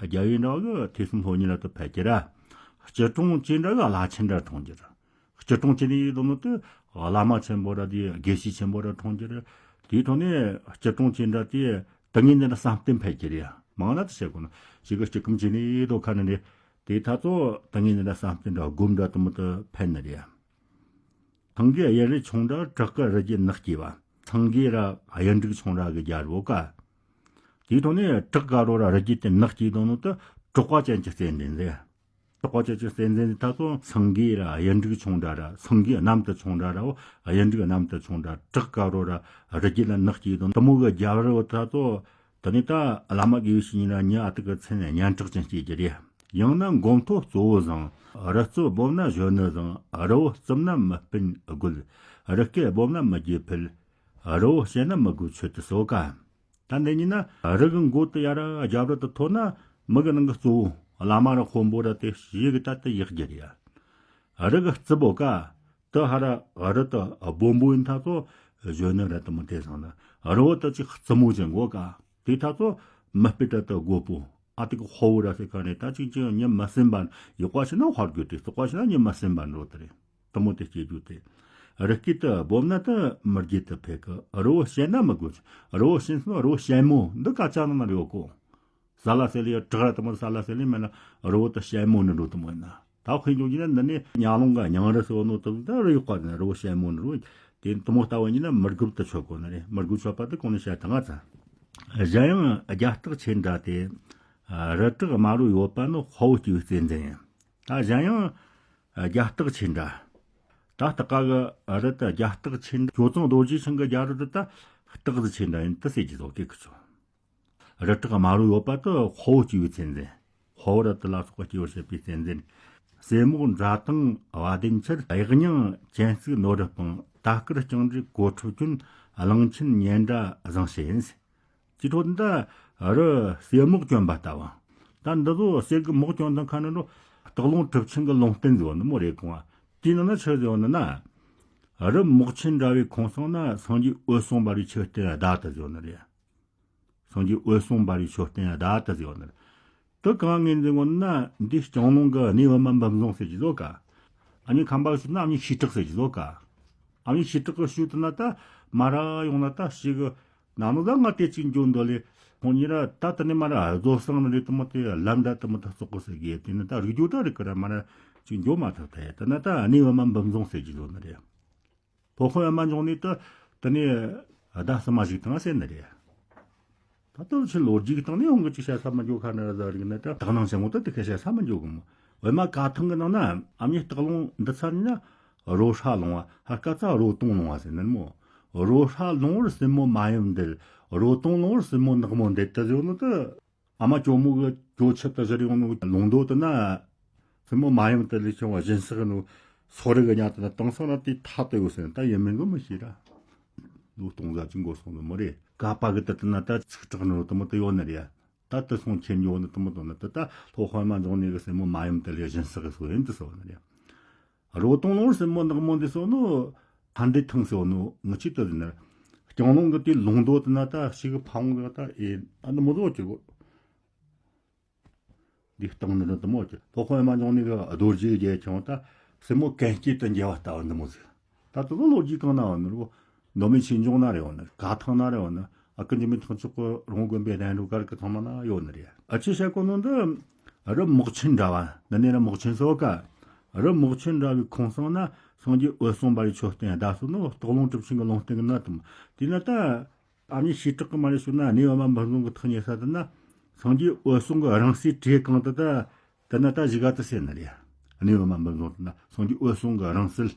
རྒྱབ་ཡོན་འདྲ་གི་ཐོས་བསམ་སློབ་གཉེར་ར་དེ་ཕལ་ཆེར་ར། སྐྱིལ་ཀྲུང་བཅས་འདྲ་གི་བླ་ཆེན་འདྲ་མཐོང་རྒྱུ་ར། སྐྱིལ་ཀྲུང་བཅས་ནི་ཡོད་ནོ་དེ་བླ་མ་ཆེན་པོ་ར་དེ་དགེ་བཤེས་ཆེན་པོ་ར་མཐོང་རྒྱུ་ར། དེའི་ཐོག་ནས་སྐྱིལ་ཀྲུང་བཅས་འདྲ་དེ་ཏིང་ངེ་འཛིན་ར་བསམ་གཏན་ཕལ་ཆེར་ཡ་མང་ན་དེ་བྱེད་དགོས་ན་ཞིག་གི་སྐྱིལ་ཀྲུང་བཅས་ནི་ཡོད་ཁ་ནི་རེད། དེའི་ཐ་ཚོ་ཏིང་ངེ་འཛིན་ར་བསམ་གཏན་འདྲ་སྒོམ་འདྲ་དེ་མོ་དེ་ཕན་ནི་རེད་ཡ། སེང་གེ་གཡུ་འབྲུག་ཆུང་འདྲ་བྲག་གི་རི་རྒྱུད་ནགས་སྐྱེས་པ། སེང་གེ་ར་གཡུ་འབྲུག་ཆུང་འདྲ་གི་རྒྱལ་པོ་ཀ། དེའི་ཐོག་ནས་བྲག་དཀར་པོ་ར་རི་རྒྱུད་དེ་ནགས་སྐྱེས་དང་ནོ་དེ་གྲགས་པ་ཅན་གྱི་རྩེད་འགྲན་རེད། གྲགས་པ་ཅན་གྱི་རྩེད་འགྲན་དེ་ད་དུང་སེང་གེ་ར་གཡུ་འབྲུག་ཆུང་འདྲ་ར་སེང་གེ་གནམ་དུ་ཆུང་འདྲ་རའོ་གཡུ་འབྲུག་གནམ་དུ་ཆུང་འདྲ་བྲག་དཀར་པོ་ར་རི་རྒྱུད་ལ་ནགས་སྐྱེས་དང་དེ་མོ་གི་རྒྱལ་པོ་ད་དུང་དེ་ནས་ད་བླ་མ་དགེ་བའི་བཤེས་གཉེན་ར་ཉི་ཨ་ཏི་གི་མཚན་སྙན་གྲགས་ཅན་སྐྱེས་ཀྱི་རེད། ཡང་ན་མགོ་མཐོ་གཙོ་བོ་བཟང་། རི་རྩེ་སྦོམ་ན་གཞོན་ནུ་བཟང་། རི་བོ་རྩིབ་ན་མི་སྤུན་རྒོད། རི་སྐེད་སྦོམ་ན་མི་རྒྱུ་ཕུད། རི་བོ་ཞན་ན་མི་རྒོད་ཆོད་དུ་གསོལ་ཀ། ད་འདི་གཉིས་ན་རི་གི་མགོ་དེ་ཡ་ར་རྒྱབ་རི་དེ་མཐོ་ན་མི་གི་ནང་གི་གཙོ་བོ་བླ་མ་ར་དཔོན་པོ་ར་དེ་ཞིག་གི་ད་དེ་ཡག་རྒྱུ་རེད་ཡ། རི་གི་རྩེ་བོ་ཀ་དེ་ཧ་ར་རི་དེ་སྦོམ་པོ་ཡིན་ཐ་ཚོ་གཞོན་ནུ་ར་དེ་མོ་དེ་བཟང་ན་རི་བོ་དེ་ཅིག་རྩེ་མོ་ཅན་གོ་ཀ་དེ་ཐ་ཚོ་མི་སྤུན་ར་དེ་རྒོད་པོ། ཨ་ཏི་གི་ཧོ་བོ་ར་སེ་ཁ་ནས་ད་ཅིག་ཅིག་ཉི་མ་སེམས་པ་ཡག་པ་ཞིག་ན་དཔའ་རྒོད་དེ་བཙོག་པ་ཞིག་ན་ཉི་མ་སེམས་པ་འགྲོ་དེ་རེད། དེ་མོ་དེ་སྐྱེ་རྒྱུ་དེ། རི་སྐེད་དེ་སྦོམ་ན་དེ་མི་རྒྱུ་དེ་ཕེ་གི་རི་བོ་ཞན་ན་མི་རྒོད། རི་བོ་ཞན་སོང་རི་བོ་ཞན་མོ་འདི་ཀ་ཅག་ནང་ན་རེད་གོ་ས་ལ་སེ་ལི་ཡ་བྲག་ར་དེ་མོ་ས་ལ་སེ་ལི་མེད་ན་རི་བོ་དེ་ཞན་མོ་ནི་འགྲོ་དེ་མོ་ཡིན་ན། ད་དཔེ་འཇོག་རྒྱུ་ན་འདི་ནས་ཉ་ལོང་ག་ཉང་རི་སོ་ནོ་དེ་འདི་རི་ཡག་པ་ནི་རི་བོ་ཞན་མོ་ནི་རི་བོ་དེ་དེ་མོ་ལྟ་བུ་ཡིན་ན་མི་རྒོད་དེ་ཆོད་གོ་ནི་རེད། མི་རྒོད་ཆོད་པ་དེ་གོང་ནས་བཤད་ད་ང་ཚ། གཞན་ཡང་རྒྱ་སྟག་ཆེ་འདྲ་སྟེ། རི་བྲག་དམར་པོ་ཡོད་པ་ནི་དཔའ་བོ་སྐྱེས་པའི་རྩེད་འགྲན་ཡིན། ད་གཞན་ཡང་རྒྱ་སྟག་ཆེ་འདྲ། ད་སྟག་ག་གི་རི་དེ་རྒྱ་སྟག་ཆེ་འདྲ། ཇོ་ཚང་རྡོ་རྗེ་འཆང་གི་རྒྱ་རི་དེ་ད་སྟག་གཟིག་ཆེ་འདྲ་ཡིན་དེ་ཟེར་གྱི་བཟོ་སྐད་ཁི་ཆོ། རི་བྲག་དམར་པོ་ཡོད་པ་དེ་དཔའ་བོ་སྐྱེས་པའི་རྩེད་འགྲན། དཔའ་བོ་ར་དེ་ལ་སོགས་པ་སྐྱེས་པར་བྱེད་པའི་རྩེད་འགྲན། རྩེ་མོ་འདྲ་དང་བ་དན་ཆེར། གཡག་རྙིང་གྱེན་བརྩེགས་ནོར་རི་སྤང་། ད་སྐར་རྐྱང་འབྲས་གོ་ཁྲབ་གྱོན། གླང་ཆེན་ཉེ་འདྲ་བཟང་ཞེས་ཡིན། ཅི་འཕྲོ་འདི་རི་རྩེ་མོ་གྱོན་པ་ལྟ་བུ། ད་འདི་ཚོ་གསེར་གི་མོག་གྱོན་དང་ཁ་ནི་རོ། སྟག་ལུང་གྲུབ་ཆེན་གི་ལུང་བསྟན་ཟེར་བ་འདི་མོ་རེད་གོང་བ། དེའི་ནང་ན་ཆི་ཟེར་བ་འདི་ན། རི་མོག་ཆེན་འདྲ་བའི་ཁོངས་སོང་ན་སངས་རྒྱས་འོད་སྲུང་འབར་བའི་མཆོད་རྟེན་བརྡ་དེ་ཟེར་བ་ནི་རེད། སངས་རྒྱས་འོད་སྲུང་འབར་བའི་མཆོད་རྟེན་བརྡ་དེ་ཟེར་བ་ནི་རེད། དེ་གང་ངོས་འཛིན་ངོ་ན་འདི་སྤྱང་ལུང་གི་གནས་པད་མ་འབུམ་རྫོང་ཟེར་གྱི་བཟོ་ག་ཨ་མྱེས་ཁམས་པ་ཞུ་ན་ཨ་མྱེས་ཤེས་གྲགས་ཟེར་གྱི་བཟོ་ག་ཨ་མྱེས་ཤེས་གྲགས་གི་ཞུ་དུ་ན་ད་མ་ར་ཡོང་ན་ད་ཞིག་གི་ན་ནོ་ད་ང་དེ་ཅིག་འགྱོ་འདོད་ལེ། ཁོང་གཉིས་ར་ད་དེ་ནས་མ་ར་བཟོ་སང་ནི་རེད་དུ་མོ་དེ་ལམ་འདྲ་དུ་མོ་ད་བཙོག་གི་ཟེར་གི་དེ་ནི་ད་རིག་རྒྱུ་ད་རིག་གི་ར་མ་ར་ཅིག་འགྱོ་མ་ཐུབ་ཐལ། དེ་ན་ད་གནས་པད་མ་འབུམ་རྫོང་ཟེར་གྱི་བཟོ་ནི་རེད། ལྷོ་ཁོ་ཨ་མ་འབྱུང་གནས་དུ་དེ་ནས་ཟླ་གསུམ་མ་ཞིག་དང་ཟེར་ནི་རེད། ད་ལྟ་ཕྱི་ལོ་རྒྱུས་ཀྱི་སྟེང་ནས་ཡོང་གི་ཅིག་བཤད་ས་མི་འཇོག་ཁ་ནི་ར་ཟ་རིག་ནི་ད་དག་སྣང་ཆེན་མོ་ད་དེ་ཁ་བཤད་ས་མི་འཇོག་གི་མོ། འོད་མ་ཀ་ཐང་གི་ནང་ན་ཨ་མྱེས་སྟག་ལུང་འདི་ཚར་ན་རོ་ཧྲ་ལུང་བ་ཧ་ཀ་ཚ་རོ་སྟོང་ལུང་བ་ཟེར་ནི་མོ། རོ་ཧྲ་ལུང་བར་སྲིན་མོ་མ་ཡུམ་འདུད། རོ་སྟོང་ལུང་བར་སྲིན་མོ་ནག་མོ་འདུད་དུ་ཟེར་ནི་ད། ཨ་མ་ཇོ་མོ་གི་ཇོ་ཆུ་དུ་བཞུར་ཡོང་ནོ་ལུང་མདོ་དུ་ན། སྲིན་མོ་མ་ཡུམ་དུ་ལས་བྱུང་བ་སྦྱིན་སྲེག་ནོ། སོ་རི་གི་ཉག་དུ་ན་དེང་སང་ན་དེ་ཐ་དུ་ཡོད་ཟེར་ན་ད་ཡིན་མིན་གི་མི་ཤེས་ར། ལོ་སྟོང་ཟ་ཅིག་འགོར་སོང་ནི་མོ་རེད། ཀ་པ་གི་དུ་དུ་ན་ད་ཚིག་གྲགས་ནོ་དུ་མོ་དུ་ཡོད་ནི་རེད། ད་དུ་སོང་ཁྱེར་འགྱོ་ནི་དུ་མོ་དུ་ན་དུ་ད་ལྷོ་དཔལ་མ་འབྱུང་གནས་གི་སྲིན་མོ་མ་ཡུམ་དུ་ལས་སྦྱིན་སྲེག་གི་སོ་ཡིན་དུ་སོ་ནི་རེད། རོ་སྟོང་ལུང་སྲིན་མོ་ནག་མོ་འདི་སོ་ནོ། ཕན་འབྲས་ཐང་སོ་ནོ་ངུ་ཅི་ཏོ་ཟིན་ན། སྤྱང་ལུང་གི་དེ་ལུང་མདོ་དུ་ན་ད་ཞིག་གི་ཕ་བོང་གི་ད་ཨེ་ཨ་ནི་མོ་ཟོ་ཅི་གོ། འདི་སྟེང་ནི་འདི་མོ་ཅི་ལྷོ་ཁོ་ཨ་མ་འབྱུང་གནས་གི་རྡོ་རྗེ་རྒྱལ་ཁྱོང་ད་སྲིན་མོ་གན་སྐྱེས་དུ་འགྱེལ་བ་ལྟ་བུ་འདི་མོ་ཟིག་ད་དུ་ལོ་རྒྱུས་གང་ན་བ་ནི་རོ། མདོ་སྨད་ཆོས་འབྱུང་ན་རེ་བ་ནི་ཀ་ཐང་ན་རེ་བ་ནི་ཨ་ཀི་འཇིགས་མེད་ཐང་ཕྱོགས་གི་རོང་དགོན་པའི་གདན་དྲུག་གར་གི་ཚང་མ་ན་ཡོད་ནི་རེད། ཨ་ཆི་བཤད་གོ་ནོ་འདི་རི་མོག་ཆེན་འདྲ་བ་ནི་ནི་རི་མོག་ཆེན་སོ་ཀ་རི་མོག་ཆེན་འདྲ་བའི་ཁོངས་སོང་ན་སངས་རྒྱས་འོད་སྲུང་འབར་བའི་མཆོད་རྟེན་བརྡ་སོ་ནོ་སྟག་ལུང་གྲུབ་ཆེན་གྱི་ལུང་བསྟན་གི་ན་དུ་མ་དེ་ན་ད་ཨ་མྱེས་ཤེས་གྲགས་གི་མ་རེ་ཞུ་ན་གནས་པད་མ་འབུམ་རྫོང་གི་ཐག་ཉེ་ས་དུ་ན་སངས་རྒྱས་འོད་སྲུང་གི་རང་སའི་བྲེ་གང་དུ་ད། དེ་ན་ད་གཞི་ག་དུ་ཟེར་ནི་རེད། གནས་པད་མ་འབུམ་རྫོང་དུ་ན་སངས་རྒྱས་འོད་སྲུང་གི་རང་སིལ།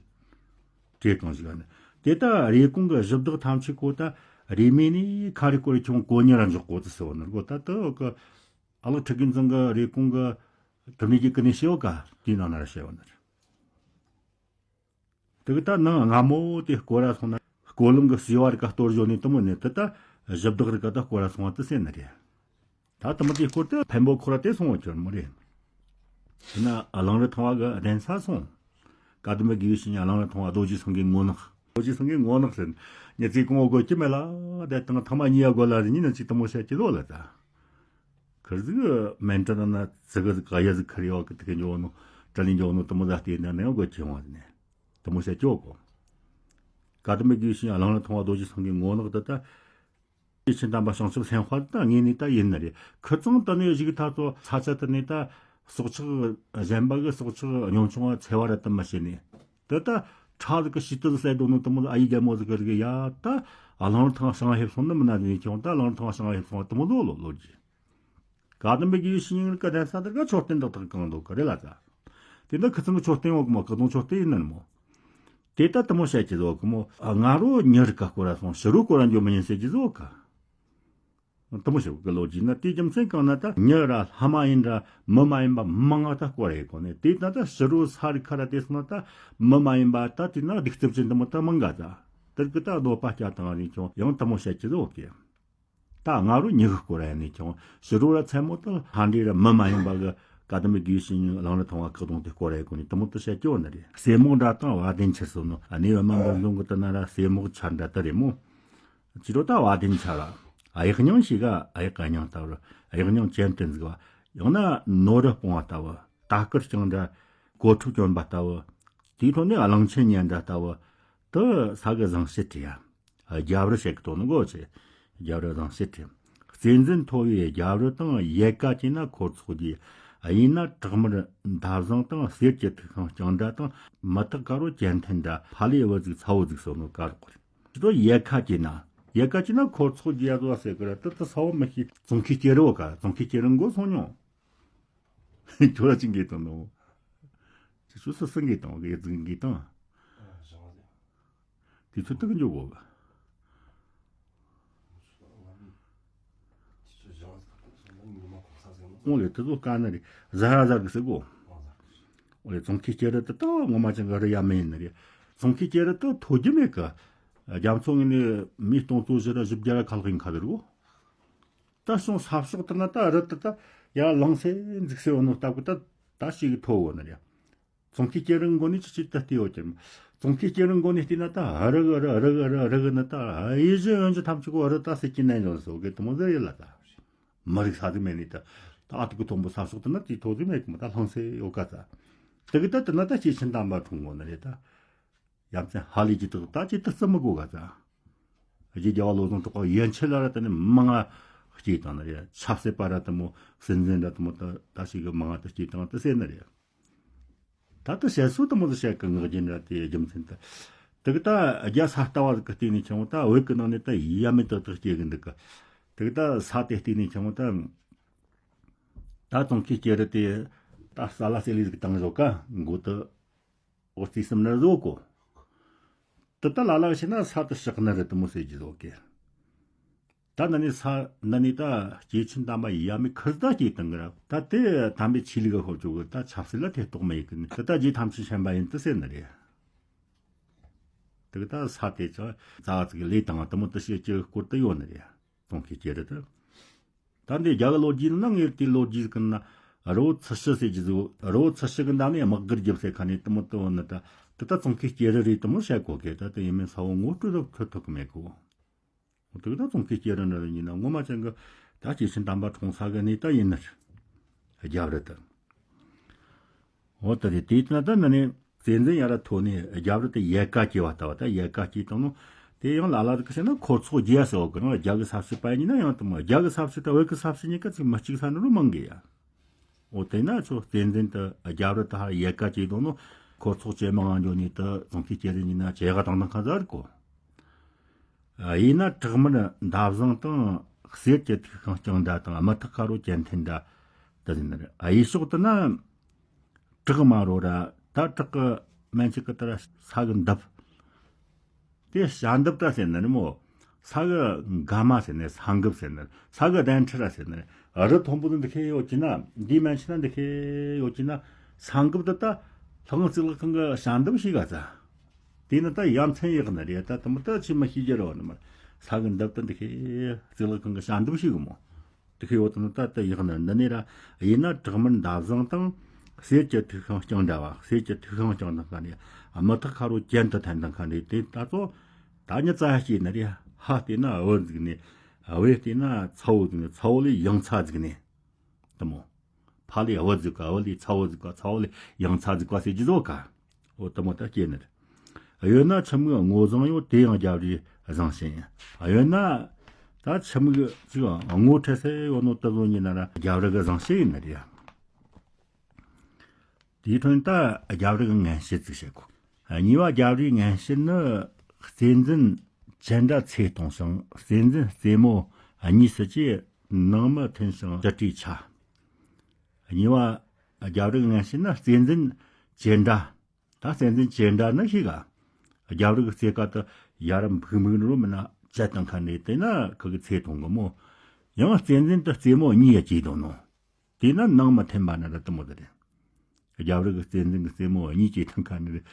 བྲེ་གང་གཞི་ག་ནི། དེ་ད་རེ་སྐོང་གི་གཞི་བདག་ཐམས་ཅད་གོ་ད་ རེས་མོས་ནས་ཁ་རི་སྐོར་ཁྱོང་གོ་ཉེ་ར་འཇོག་གོ་ཙི་ཟེར་བ་ནི་གོ། ད་ལྟ་གི་ཨ་ལགས་ཁྲི་གིན་ཚང་གི་རེ་གོང་གི་དུ་ནས་ཀྱི་ཀི་ནས་ཤེས་བ་ག་དེའི་ནང་ན་ར་བཤད་བ་ནི་རེད། དེ་གི་ད་ནང་སྔ་མོ་དེ་སྐོར་ར་སོང་ན་སྐོར་ལམ་གི་གསོས་བ་རི་ཀ་གཏོར་བཞོ་ནས་དུ་མོ་ནས་དེ་ད་གཞི་བདག་རི་ཀ་ད་སྐོར་ར་སོང་བ་དུ་ཟེར་ནི་རེད། ད་དུ་མོ་དེ་སྐོར་དུ་འཕན་པོ་ཁོ་ར་དེ་སོང་བ་ཁྱོད་མོ་རེད། དེ་ན་གླང་རི་ཐང་བ་གི་གདན་ས་སོང་། བཀའ་གདམས་པའི་དགེ་བའི་བཤེས་གཉེན་གླང་རི་ཐང་བ་རྡོ་རྗེ་སེང་གེའི་ངོ་ནག་རྡོ་རྗེ་སེང་གེའི་ངོ་ནག་ཟེར། ཉི་ཚེ་གོང་འོག་གོ་ཀྱི་མེད་ལ། དེ་དང་ཐང་མ་གཉིས་ཡ་གོ་ལ་རི་ཉིན་ན་ཅིག་དུ་མོ་བཤད་ཀྱི་ལོ་ལ་ད། ཁིར་ཟིག་མེན་ཏྲ་ན་ཙི་གི་ཟིག་ག་ཡ་ཟིག་ཁིར་ཡོག་གི་དེ་གི་འཇོག་ནོ། ཏྲ་ལི་འཇོག་ནོ་དུ་མོ་ཟ་ལྟེ་ན་ནེ་གོ་ཅི་ཡོང་ནེ། དུ་མོ་བཤད་ཀྱོག་གོ། བཀའ་གདམས་པའི་དགེ་བའི་བཤེས་གཉེན་གླང་རི་ཐང་བ་རྡོ་རྗེ་སེང་གེའི་ངོ་ནག་དུ་ད། སྐྱེས་ཆེན་དམ་པ་བྱང་ཆུབ་སེམས་དཔའ་ད་ངེས་ནི་ད་ཡིན་ནི་རེད། ཁི་ཚང་དུ་ནས་བཞུགས་ཐ་ཚོ་ས་ཆ་དུ་ནས་ད་སྲོག་ཆགས་གཞན་པ་གི་སྲོག་ཆགས་ཉུང་ཆུང་བ་འཚེ་བ་ར་དུ་མི་བྱེད་ནི། དེ་ད་ཁྲག་གི་ཤི་དུ་གསལ་འགྲོ་ནོ་དུ་མོ་ཨ་ཡི་རྒྱལ་མོ་ཟིག་གི་རིགས་ཡ་ད་གླང་རི་ཐང་བ་བྱང་ཧེབ་སོང་ནི་མི་ན་ནི་ཁྱོང་ད་གླང་རི་ཐང་བ་བྱང་ཧེབ་སོང་བ་དུ་མོ་ལོ་ལོ་ལོ་རྒྱུ། བཀའ་གདམས་པའི་དགེ་བའི་བཤེས་གཉེན་གི་གདན་ས་དེར་ག་མཆོད་རྟེན་དག་དག་གང་འདུག་གི་རེད་ལ་ད། དེ་འདི་ཁི་ཚང་གི་མཆོད་རྟེན་འོག་མ་ཁི་གདོང་མཆོད་རྟེན་ཡིན་ནི་མོ། དེ་ལྟ་དུ་མོ་བཤད་ཀྱི་ཟོ་གི་མོ། ང་རོ་མྱི་རིགས་ཀ་སྐོར་ར་སོང་ཕྱི་རོ་སྐོར་ར་འཇོ་མི་ཉན་ཟེར་གྱི་ཟོ་ག་དུ་མོ་ཞིག་གི་ལོ་རྒྱུས་ན་དེའི་རྒྱུ་མཚན་གང་ན་ད་མྱི་ར་ལྷ་མ་ཡིན་ར་མི་མ་ཡིན་པ་མང་ང་ད་སྐོར་ར་ཡི་གོ་ནས། དེ་ད་ད་ཕྱི་རོ་ས་རི་ཁ་ར་དེ་སོང་ན་ད་མི་མ་ཡིན་པ་ད་དེ་ན་སྡིག་རྩུབ་ཅན་དུ་མོ་ད་མང་ག་ད། དེར་གི་ད་གནོད་པ་སྐྱ་དང་རིང་ཁྱོང་ཡང་དུ་མོ་བཤད་ཀྱི་ཟོ་གི། ད་ང་རོ་མྱི་གི་སྐོར་ར་ཡིན་ནི་ཁྱོང་ཕྱི་རོ་ར་མཚན་མོ་ད་ལྷ་འདྲེ་ར་མི་མ་ཡིན་པ་གི་བཀའ་གདམས་པའི་དགེ་བའི་བཤེས་གཉེན་གླང་རི་ཐང་བ་ཁག་གདོང་དེ་སྐོར་ར་ཡི་གོ་ནས་དུ་མོ་ད་བཤད་ཀྱི་ཡོད་ནི་རེད། སྲས་མོ་འདྲ་དང་བ་དན་ཆ་སོ་ནོ་གནས་བབ་མ་འདོན་འདོན་གི་དུ་ན་ར་སྲས་མོ་ཆ་འདྲ་ད་རེད་མོ། ཅི་རོ་ད་བ་དན་ཆ་ར། གཡག་རྙིང་ཞིག་ག་གཡག་གི་རྙིང་ལྟ་བུར་གཡག་རྙིང་ཅན་དུ་འཛུགས་པ། ཡང་ན་ནོར་རི་སྤོང་བ་ལྟ་བུ། རྟ་དཀར་རྐྱང་འདྲ། གོ་ཕྲུག་གྱོན་པ་ལྟ་བུ། དེའི་ཐོག་ནས་གླང་ཆེན་ཉལ་འདྲ་ལྟ་བུ། དུ་ས་གི་བཟང་བྱེད་བྲིས་ཡ། རྒྱབ་རི་བྱེད་གི་དོ་ནི་གོ་ཆེ། རྒྱབ་རི་བཟང་བྱེད་བྲིས། གཅན་གཟན་མཐོ་བའི་རྒྱབ་རི་དང་ཡལ་ག་གྱེས་ན་འཁོར་ཚོགས་རྒྱས། གཡས་ན་བྲག་དམར་མདའ་བཟང་དང་གསེར་གྱི་ཐིག་ཤིང་རྐྱང་འདྲ་དང་མི་ཐག་དཀར་རོ་གྱེན་འཐེན་འདྲ་ཕ་ལེ་བུ་ཟིག་ཚ་བོ་ཟིག་སོ་ནོ་དཀར་གོ་རེད། ཅི་ཏོ་ཡལ་ག་གྱེས་ན། ཡལ་ག་གྱེས་ན་འཁོར་ཚོགས་རྒྱས་ཡ་ཟོ་ཟེར་གི་ར་ཏི་ཏི་ས་བོ་མི་ཤེས། ཙོང་ཁའི་སྐྱེ་རི་བོ་ག་ཙོང་ཁའི་སྐྱེ་རི་མགོ་སོང་མྱོང་། ཁྱོད་ལ་ཅི་འགེལ་བཏང་ནོ། ཅི་ཚོད་སུ་སུ་འགེལ་བཏང་གི་ཡ་ཙི་འགེལ་བཏང་། དེ་ཚོད་ཏི་གི་འཇོག་གོ་གི། འོ་ལེ་ཏི་ཚོ་དཀའ་ནི་རེད། ཟ་ར་ཟ་གི་ཟེར་གོ། འོ་ལེ་ཙོང་ཁའི་སྐྱེ་རི་ཏི་ཏི་ངོ་མ་ཅན་གི་རི་ཡ་མི་ཡིན་ནི་རེད། ཙོང་ཁའི་སྐྱེ་རི་ཏི་ཐོ་རྒྱུ་མེད་གི། རྒྱ་མཚོ་ངོས་ནས་མི་སྟོང་ཚོ་བཞི་ར་བཞི་བརྒྱ་ར་ཁ་ལག་ཡིན་ཁ་ལེར་གོ། ད་སོང་ས་ཕྱོགས་དེ་ན་ད་རི་དེ་ད་ཡར་ལངས་སེ་འཛུགས་སེ་འོ་ནོ་སྟབས་གི་ད་ད་ཞིག་གི་མཐོ་བོ་ནི་རེད། ཙོང་ཁའི་སྐྱེ་རི་མགོ་ནས་ཅི་ཅི་ད་བལྟས་ཡོད་ཀྱང་། ཙོང་ཁའི་སྐྱེ་རི་མགོ་ནས་བལྟས་ན་ད་རི་གི་རི་རི་གི་རི་རི་གི་ནི་ད་ཡེ་ཞི་ཡོན་ཅི་ཐམས་ཅད་གོ་རི་ད་སེ་ཀྱི་ནན་ཡོང་སོ་གི་དུ་མོ་ཟེར་ཡོད་ལ་ད། མི་རིགས་ས་ཟིག་མེད་ནི་ད། ད་ཨ་ཏི་གི་མཐོན་པོ་ས་ཕྱོགས་དེ་ན་དེའི་མཐོ་ཟིག་མེད་གི་མོ་ད་ལངས་སེ་ཡོད་ག་ད། དེ་གི་ད་དེ་ན་ད་སྐྱེས་ཆེན་དམ་པ་འཁྲུངས་གོ་ནི་རེད་ད། ཡ་མཚན་ཧ་ལས་ཀྱི་དག་ད་ཅི་ཏི་རྩི་མི་དགོས་ག་ཙ། རྗེ་རྒྱལ་བ་བློ་བཟང་གྲགས་པ་ཡན་ཆད་ལ་ར་ད་ནི་མང་ང་སྐྱེས་དང་ནི་རེད། ཆབ་སྲིད་པ་ར་དུ་མོ་སྲིད་འཛིན་ར་དུ་མོ་ད་ད་ཞིག་གི་མང་ང་ད་སྐྱེས་དང་ད་ཟེར་ནི་རེད། ད་ད་བཤད་སྲོལ་དུ་མོ་ད་བཤད་གི་ངག་རྒྱུན་ར་དེ་རྒྱུ་མཚན་ད། དེ་གི་ད་རྒྱ་ས་ལྟ་བ་གི་སྟེང་ནས་ཆང་བ་ད་བོད་གི་ནང་ནས་ད་ཡ་མེད་དག་དག་སྐྱེ་གི་འདུག་གི། དེ་གི་ད་ས་དེ་སྟེང་ནས་ཆང་བ་ད། ད་ཙོང་ཁའི་སྐྱེ་རི་དེ་ད་ས་ལ་སེ་ལི་ཟིག་བཏང་བཞག་ག་མགོ་ད། འོ་རྩིས་སམ་ན་བཟོ་གོ། དེ་ད་ལ་ལ་བྱས་ན་ས་དེ་ཤག་ན་རི་དུ་མོ་ཟེར་གྱི་བཟོ་གི། ད་ན་ནི་ས་ན་ནི་ད་སྐྱེས་ཆེན་དམ་པ་ཡ་མི་ཁིར་ད་སྐྱེས་དང་གི་ར་ད་དེ་དམ་པའི་ཆོས་ལུགས་ཤོར་བཅུག་གི་ད་ཆབ་སྲིད་ལ་ཐེ་གཏོགས་མ་ཡིན་གི་ནི་དེ་ད་རྗེ་ཐམས་ཅད་མཁྱེན་པ་ཡིན་དུ་ཟེར་ནི་རེད། དེ་གི་ད་ས་དེ་ཚོ་རྩ་བ་ཚིག་ལས་དང་དུ་མོ་དུ་བཤད་ཀྱི་སྐོར་དུ་ཡོད་ནི་རེད། ཙོང་ཁའི་སྐྱེ་རི་དུ། ད་འདི་རྒྱ་གི་ལོ་རྒྱུས་ནང་ངེར་དེའི་ལོ་རྒྱུས་ཀུན་ན་རི་བོ་ཚུ་ཤི་ཟེར་གྱི་ཟིག་རི་བོ་ཚུ་ཤི་གི་འདབས་ནས་དམག་སྒར་རྒྱབ་ཟེར་ཁ་ནས་དུ་མོ་དུ་བོ་ནི་ད་དེ་ད་ཙོང་ཁའི་སྐྱེ་རི་རེད་དུ་མོ་བཤད་གོ་གི། ད་དེ་ཡིན་མིན་ས་བོ་ངོ་སྤྲོད་ཐུབ་ཐུབ་ཐུབ་གི་མེད་གོ། འོ་དེ་གི་ད་ཙོང་ཁའི་སྐྱེ་རི་འདྲ་རེད་ཡིན་ན་ངོ་མ་ཅན་གི་ད་སྐྱེས་ཆེན་དམ་པ་འཁྲུངས་ས་གི་གནས་ད་ཡིན་ནི་རེད། རྒྱབ་རི་དུ། འོ་ད་རེད་དེ་ཡིན་ན་ད་ན་ནི་བཙན་འཛིན་ཡ་ར་ཐོ་ནས་རྒྱབ་རི་དུ་ཡལ་ག་སྐྱེ་བ་ལྟ་བུ་ད་ཡལ་ག་སྐྱེས་བཏང་ནོ། དེ་ཡང་ལ་ལ་རི་གི་བཤད་ན་འཁོར་ཚོགས་རྒྱས་ཟེར་བ་གི་རང་རྒྱ་གི་ས་བྱི་པ་ཡིན་ན་ཡང་དུ་མ་རྒྱ་གི་ས་བྱི་ད་བོད་གི་ས་བྱི་གཉིས་ཀ་ཚིག་མི་གཅིག་ས་ནི་རུ་མང་གི་ཡ། འོ་དེ་ན་ཚོ་བཙན་འཛིན་དུ་རྒྱབ་རི་དུ་ཧ་ཡལ་ག་སྐྱེས་བཏང་ནོ། འཁོར་ཚོགས་ཇེ་མང་ང་འགྱོ་ནས་དུ་ཙོང་ཁའི་སྐྱེ་རི་ཡིན་ན་ཇེ་ག་དང་དང་ཁ་ཟ་རི་གོ། ཡིན་ན་བྲག་དམར་མདའ་བཟང་དང་གསེར་གྱི་ཐིག་ཤིང་རྐྱང་འདྲ་དང་དམུ་ཐག་དཀར་རོ་གྱེན་འཐེན་འདྲ་དེ་ཟིན་ནི་རེད། གཡས་ཕྱོགས་དུ་ན་བྲག་དམར་རོ་ར་ད་བྲག་གི་མན་ཆད་གི་ད་ར་ས་གི་འདབས། དེ་བྱ་འདབས་ད་ཟེར་ནི་རེད་མོ། ས་གི་འགབ་མ་ཟེར་ནས་ས་འགབ་ཟེར་ནས་ས་གི་གདན་ཁྲི་ར་ཟེར་ནས་རི་མཐོན་པོ་དེ་འདི་ཁེ་ཡོད་ཀྱི་ན་འདི་མན་ཆད་ན་འདི་ཁེ་ཡོད་ཀྱི་ན་ས་འགབ་དེ་ད་ལྷ་ཁང་གཙུག་ལག་ཁང་གི་ཞལ་འདེབས་ཤིག་ག་ཚ། དེ་ནི་ད་ཡ་མཚན་ཡག་ནི་རེད། ད་དེ་མོ་ད་ཆི་མ་ཤེས་རྒྱུ་རེད་བ་ནི་མ། ས་གི་འདབས་ད་འདི་ཁེ་གཙུག་ལག་ཁང་གི་ཞལ་འདེབས་ཤིག་གི་མོ། དེ་ཁེ་ཡོད་དེ་ནི་ད་ད་ཡག་ནི་འདི་ནི་ར། ཡིན་ན་བྲག་དམར་འདབ་བཟང་དང་གསེར་གྱི་ཐིག་ཤིང་རྐྱང་འདྲ་བ། གསེར་གྱི་ཐིག་ཤིང་རྐྱང་དང་ཁ་ནས་དམུ་ཐག་ཁ་རོ་གྱེན་དུ་འཐེན་དང་ཁ་ནས་དེ་ད་ཚོ་ད་ཉི་ཙ་སྐྱེས་ནི་རེད། ཧ་བལྟས་ན་བུ་ཟིག་ནས། བུ་བལྟས་ན་ཚ་བོ་ཟིག་ནས། ཚ་བོ་ལས་ཡང་ཚ་ཟིག་ནས། དེ་མོ། ཕ་ལས་བུ་ཟིག་ག་བུ་ལས་ཚ་བོ་ཟིག་ག་ཚ་བོ་ལས་ཡང་ཚ་ཟིག་ག་ཟེར་རྒྱུ་ཟོ་ག་འོ་དེ་མོ་ད་སྐྱེས་ནི་རེད། ཡོད་ན་ཁྱིམ་གི་ངོ་བཟང་ཡོད། དེ་ཡང་རྒྱབ་རི་བཟང་ཤེས་ཡིན། ཡོད་ན་ད་ཁྱིམ་གི་ཅིག་ངོ་འཕྲད་སེ་ཡོད་ནོ་དེ་ཟོ་ཉིན་ན་ར་རྒྱབ་རི་གི་བཟང་ཤེས་ཡིན་ནི་རེད། དེའི་ཁྲོད་ད་རྒྱབ་རི་གི་ངན་བྱེད་ཅིག་བཤད་གོ། གཉིས་པ་རྒྱབ་རིའི་ངན་བྱེད་ནི། བརྩེ་འཛིན་ཅི་འདྲ་ཚེ་ཐུང་ཞིང་། བརྩེ་འཛིན་རྩེ་མོ་གཉིས་སུ་སྐྱེས། ནང་མི་མཐུན་ཞིང་ཕྱི་དྲོས་ཆ། གཉིས་པ་རྒྱབ་རི་གི་ངན་བྱེད་ནི་བརྩེ་འཛིན་ཅི་འདྲ། ད་བརྩེ་འཛིན་ཅི་འདྲ་ནི་ཤེས་ག་རྒྱབ་རི་གི་རྩེ་ཀ་དུ་ཡ་ར་འབུག་འབུག་ནི་རུ་མིན་ན་བཅད་དང་ཁ་ནས་དེ་ན་ཁུ་གི་ཚེ་ཐུང་གི་མོ། ཡང་བརྩེ་འཛིན་དུ་རྩེ་མོ་གཉིས་ཡ་སྐྱེས་དོ་ནོ། དེས་ན་ནང་མི་མཐུན་པ་ན་ར་དེ་མོ་དེ་རེད། རྒྱབ་རི་གི་བརྩེ་འཛིན་གི་རྩེ་མོ་གཉིས་སྐྱེས་ཐང་ཁ་ནི་རེད།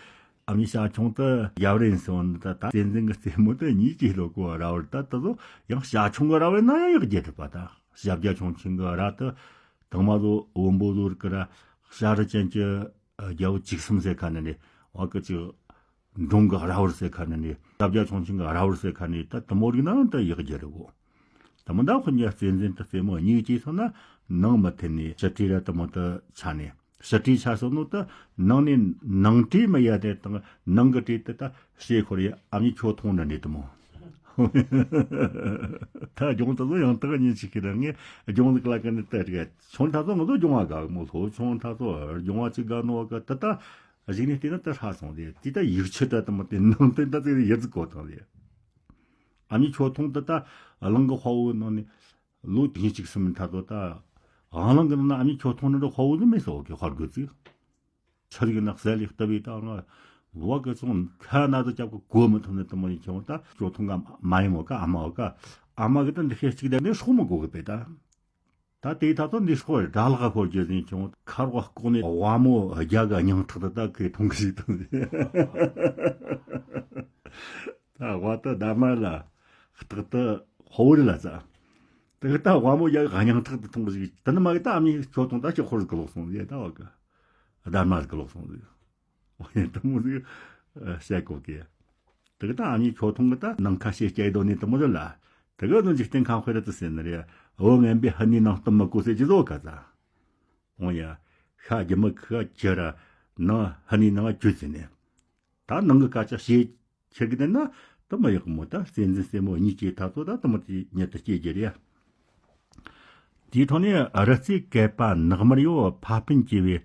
ཨ་མྱེས་ཤ་ཆུང་དུ་རྒྱབ་རི་ཡིན་སོང་ནི་ད་ད་བརྩེ་འཛིན་གི་རྩེ་མོ་དེ་གཉིས་སྐྱེས་ལོ་གོ་ར་བར་ད་ད་ཚོ་ཡང་ཤ་ཆུང་གི་ར་བས་ན་ཡང་ཡག་རྒྱལ་ཐུབ་པ། ད་ཤ་བརྒྱ་ཆུང་ཆུང་གི་ར་དུ་དང་མ་ཚོ་བོན་པོ་ཚོ་རིག་གི་ར་ཤ་རི་ཅན་གྱི་རྒྱལ་པོ་བཅུ་གསུམ་ཟེར་ཁ་ནི་རེད། བ་གི་ཅིག་འབྲོང་གི་ར་བར་ཟེར་ཁ་ནི་ནི། རྟ་བརྒྱ་ཆུང་ཆུང་གི་ར་བར་ཟེར་ཁ་ནི་ད་དེ་མོ་རིག་ན་ད་ཡག་རྒྱུ་རེད་གོ། དེ་མོ་ད་ཁོ་གཉིས་བརྩེ་འཛིན་དུ་རྩེ་མོ་གཉིས་སྐྱེས་སོང་ན་ནང་མི་མཐུན་ནས་ཕྱི་དྲོས་ར་དེ་མོ་ད་ཆ་ནས། ཕྱི་དྲོས་ཆ་སོང་ནོ་ད་ནང་ནས་ནང་དྲོས་མི་ཡ་དེ་དང་ནང་གི་དྲོས་དེ་ད་ཞེ་ཁོར་ཡ་ཨ་མྱེས་ཁྱོ་ཐུང་ན་ནས་དེ་མོ། ད་སྦྱོང་ད་ཚོ་ཡང་དག་ཉིན་ཞིག་གི་ར་ངས་སྦྱོང་ལུགས་ལ་ཀ་ནི་ད་རེད། ཆུང་ད་ཚོ་ང་ཚོ་སྦྱོང་བ་དགའ་མོ། ལྷོ་ཆུང་ད་ཚོ་སྦྱོང་བ་ཅིག་དགའ་ནོ་ག་ད་ད། གཞིགས་ནས་བལྟས་ན་ད་ཧྲ་སོང་རེད། དེ་ད་ཡིག་ཆུ་ད་དེ་མོ་དེ་ནང་དོན་ད་ཙིག་རེ་ཡིད་གོ་ཐང་རེད། ཨ་མྱེས་ཁྱོ་ཐུང་ད་ད་གླིང་གི་དཔའ་བོ་ནང་ནས་ལོ་དུས་གཅིག་སུ་མིན་ད་དོ་ད་ཨང་གླིང་གི་ནང་ན་ཨ་མྱེས་ཁྱོ་ཐུང་ནི་འདྲ་དཔའ་བོ་ནི་མེད་སོ་གི་དཔའ་རྒོད་ཅིག་ཆར་གི་ནགས་ཟལ་ལི་ལྟ་བུའི་ད་ང་བ་གི་ཚོང་ཁ་ན་ད་རྒྱབ་གི་གོ་མི་ཐུབ་ནི་དེ་མོ་ཡིན་ཁྱོ་ད་ཁྱོ་ཐུང་ག་མ་ཡིན་མོ་ག་ཨ་མ་ག་ཨ་མ་གི་ད་འདི་ཤེས་གཅིག་ད་ནི་སྲོག་མི་གོ་གི་པས་ད། ད་དེའི་ཐ་ཚོ་འདི་སྲོག་དགྲ་ལག་ཤོར་རྒྱུ་ཟིན་བྱུང་། ཁ་རོག་ལྐོག་ནས་དབའ་མོ་རྒྱ་གི་སྙིང་ཁྲག་ཏུ་ད་ཁོས་འཐུང་གི་ཞིག་འཐུང་ཟིན། ད་དབའ་ད་ད་མར་ལ་སྟག་ཏུ་ཧོ་རི་ལ་ཙ། དེ་གི་ད་དབའ་མོ་རྒྱ་གི་སྙིང་ཁྲག་ཏུ་འཐུང་གི་ཞིག་དེ་ནི་མ་གི་ད་ཨ་མྱེས་ཁྱོ་ཐུང་ད་ཅི་ཧོར་གི་ལོག་སོང་ཟིན་ད་བ་གི་ད་མར་གི་ལོག་སོང་ཟིན། འོ་ཡ་དེ་མོ་ཟིག་བཤད་གོ་གི། དེ་གི་ད་ཨ་མྱེས་ཁྱོ་ཐུང་གི་ད་ནང་ཁ་ཤས་སྐྱེས་དོ་ནི་དེ་མོ་ཟིག་ལ། དེ་གི་ནང་འཇིག་རྟེན་ཁམས་དཔེ་ར་དུ་ཟེར་ནི་རེད། འོ་ངན་པའི་ཧ་ནི་ནང་གཏུམ་མི་གོ་ཟེར་གྱི་བཟོ་ག་ད། འོ་ཡ། ཤ་རྒྱུ་མི་ཁུ་ཁ་ཁྱི་ར་ནང་ཧ་ནི་ནང་བཅུད་ཟེར་ནི། ད་ནང་གི་སྐད་ཆ་བཤད་ཁྱེར་གི་དེ་ན་དེ་མོ་ཡག་མོ་ད་བརྩེ་འཛིན་རྩེ་མོ་གཉིས་ཀྱི་ཐ་ཚོ་ད་དེ་མོ་དེ་ཉེ་དུ་སྐྱེ་རྒྱུ་རེད། དེའི་ཐོག་ནས་རི་རྩེ་བཀད་པ་ནགས་དམར་ཡོད། ཕ་སྤུན་གྱིས་བའི་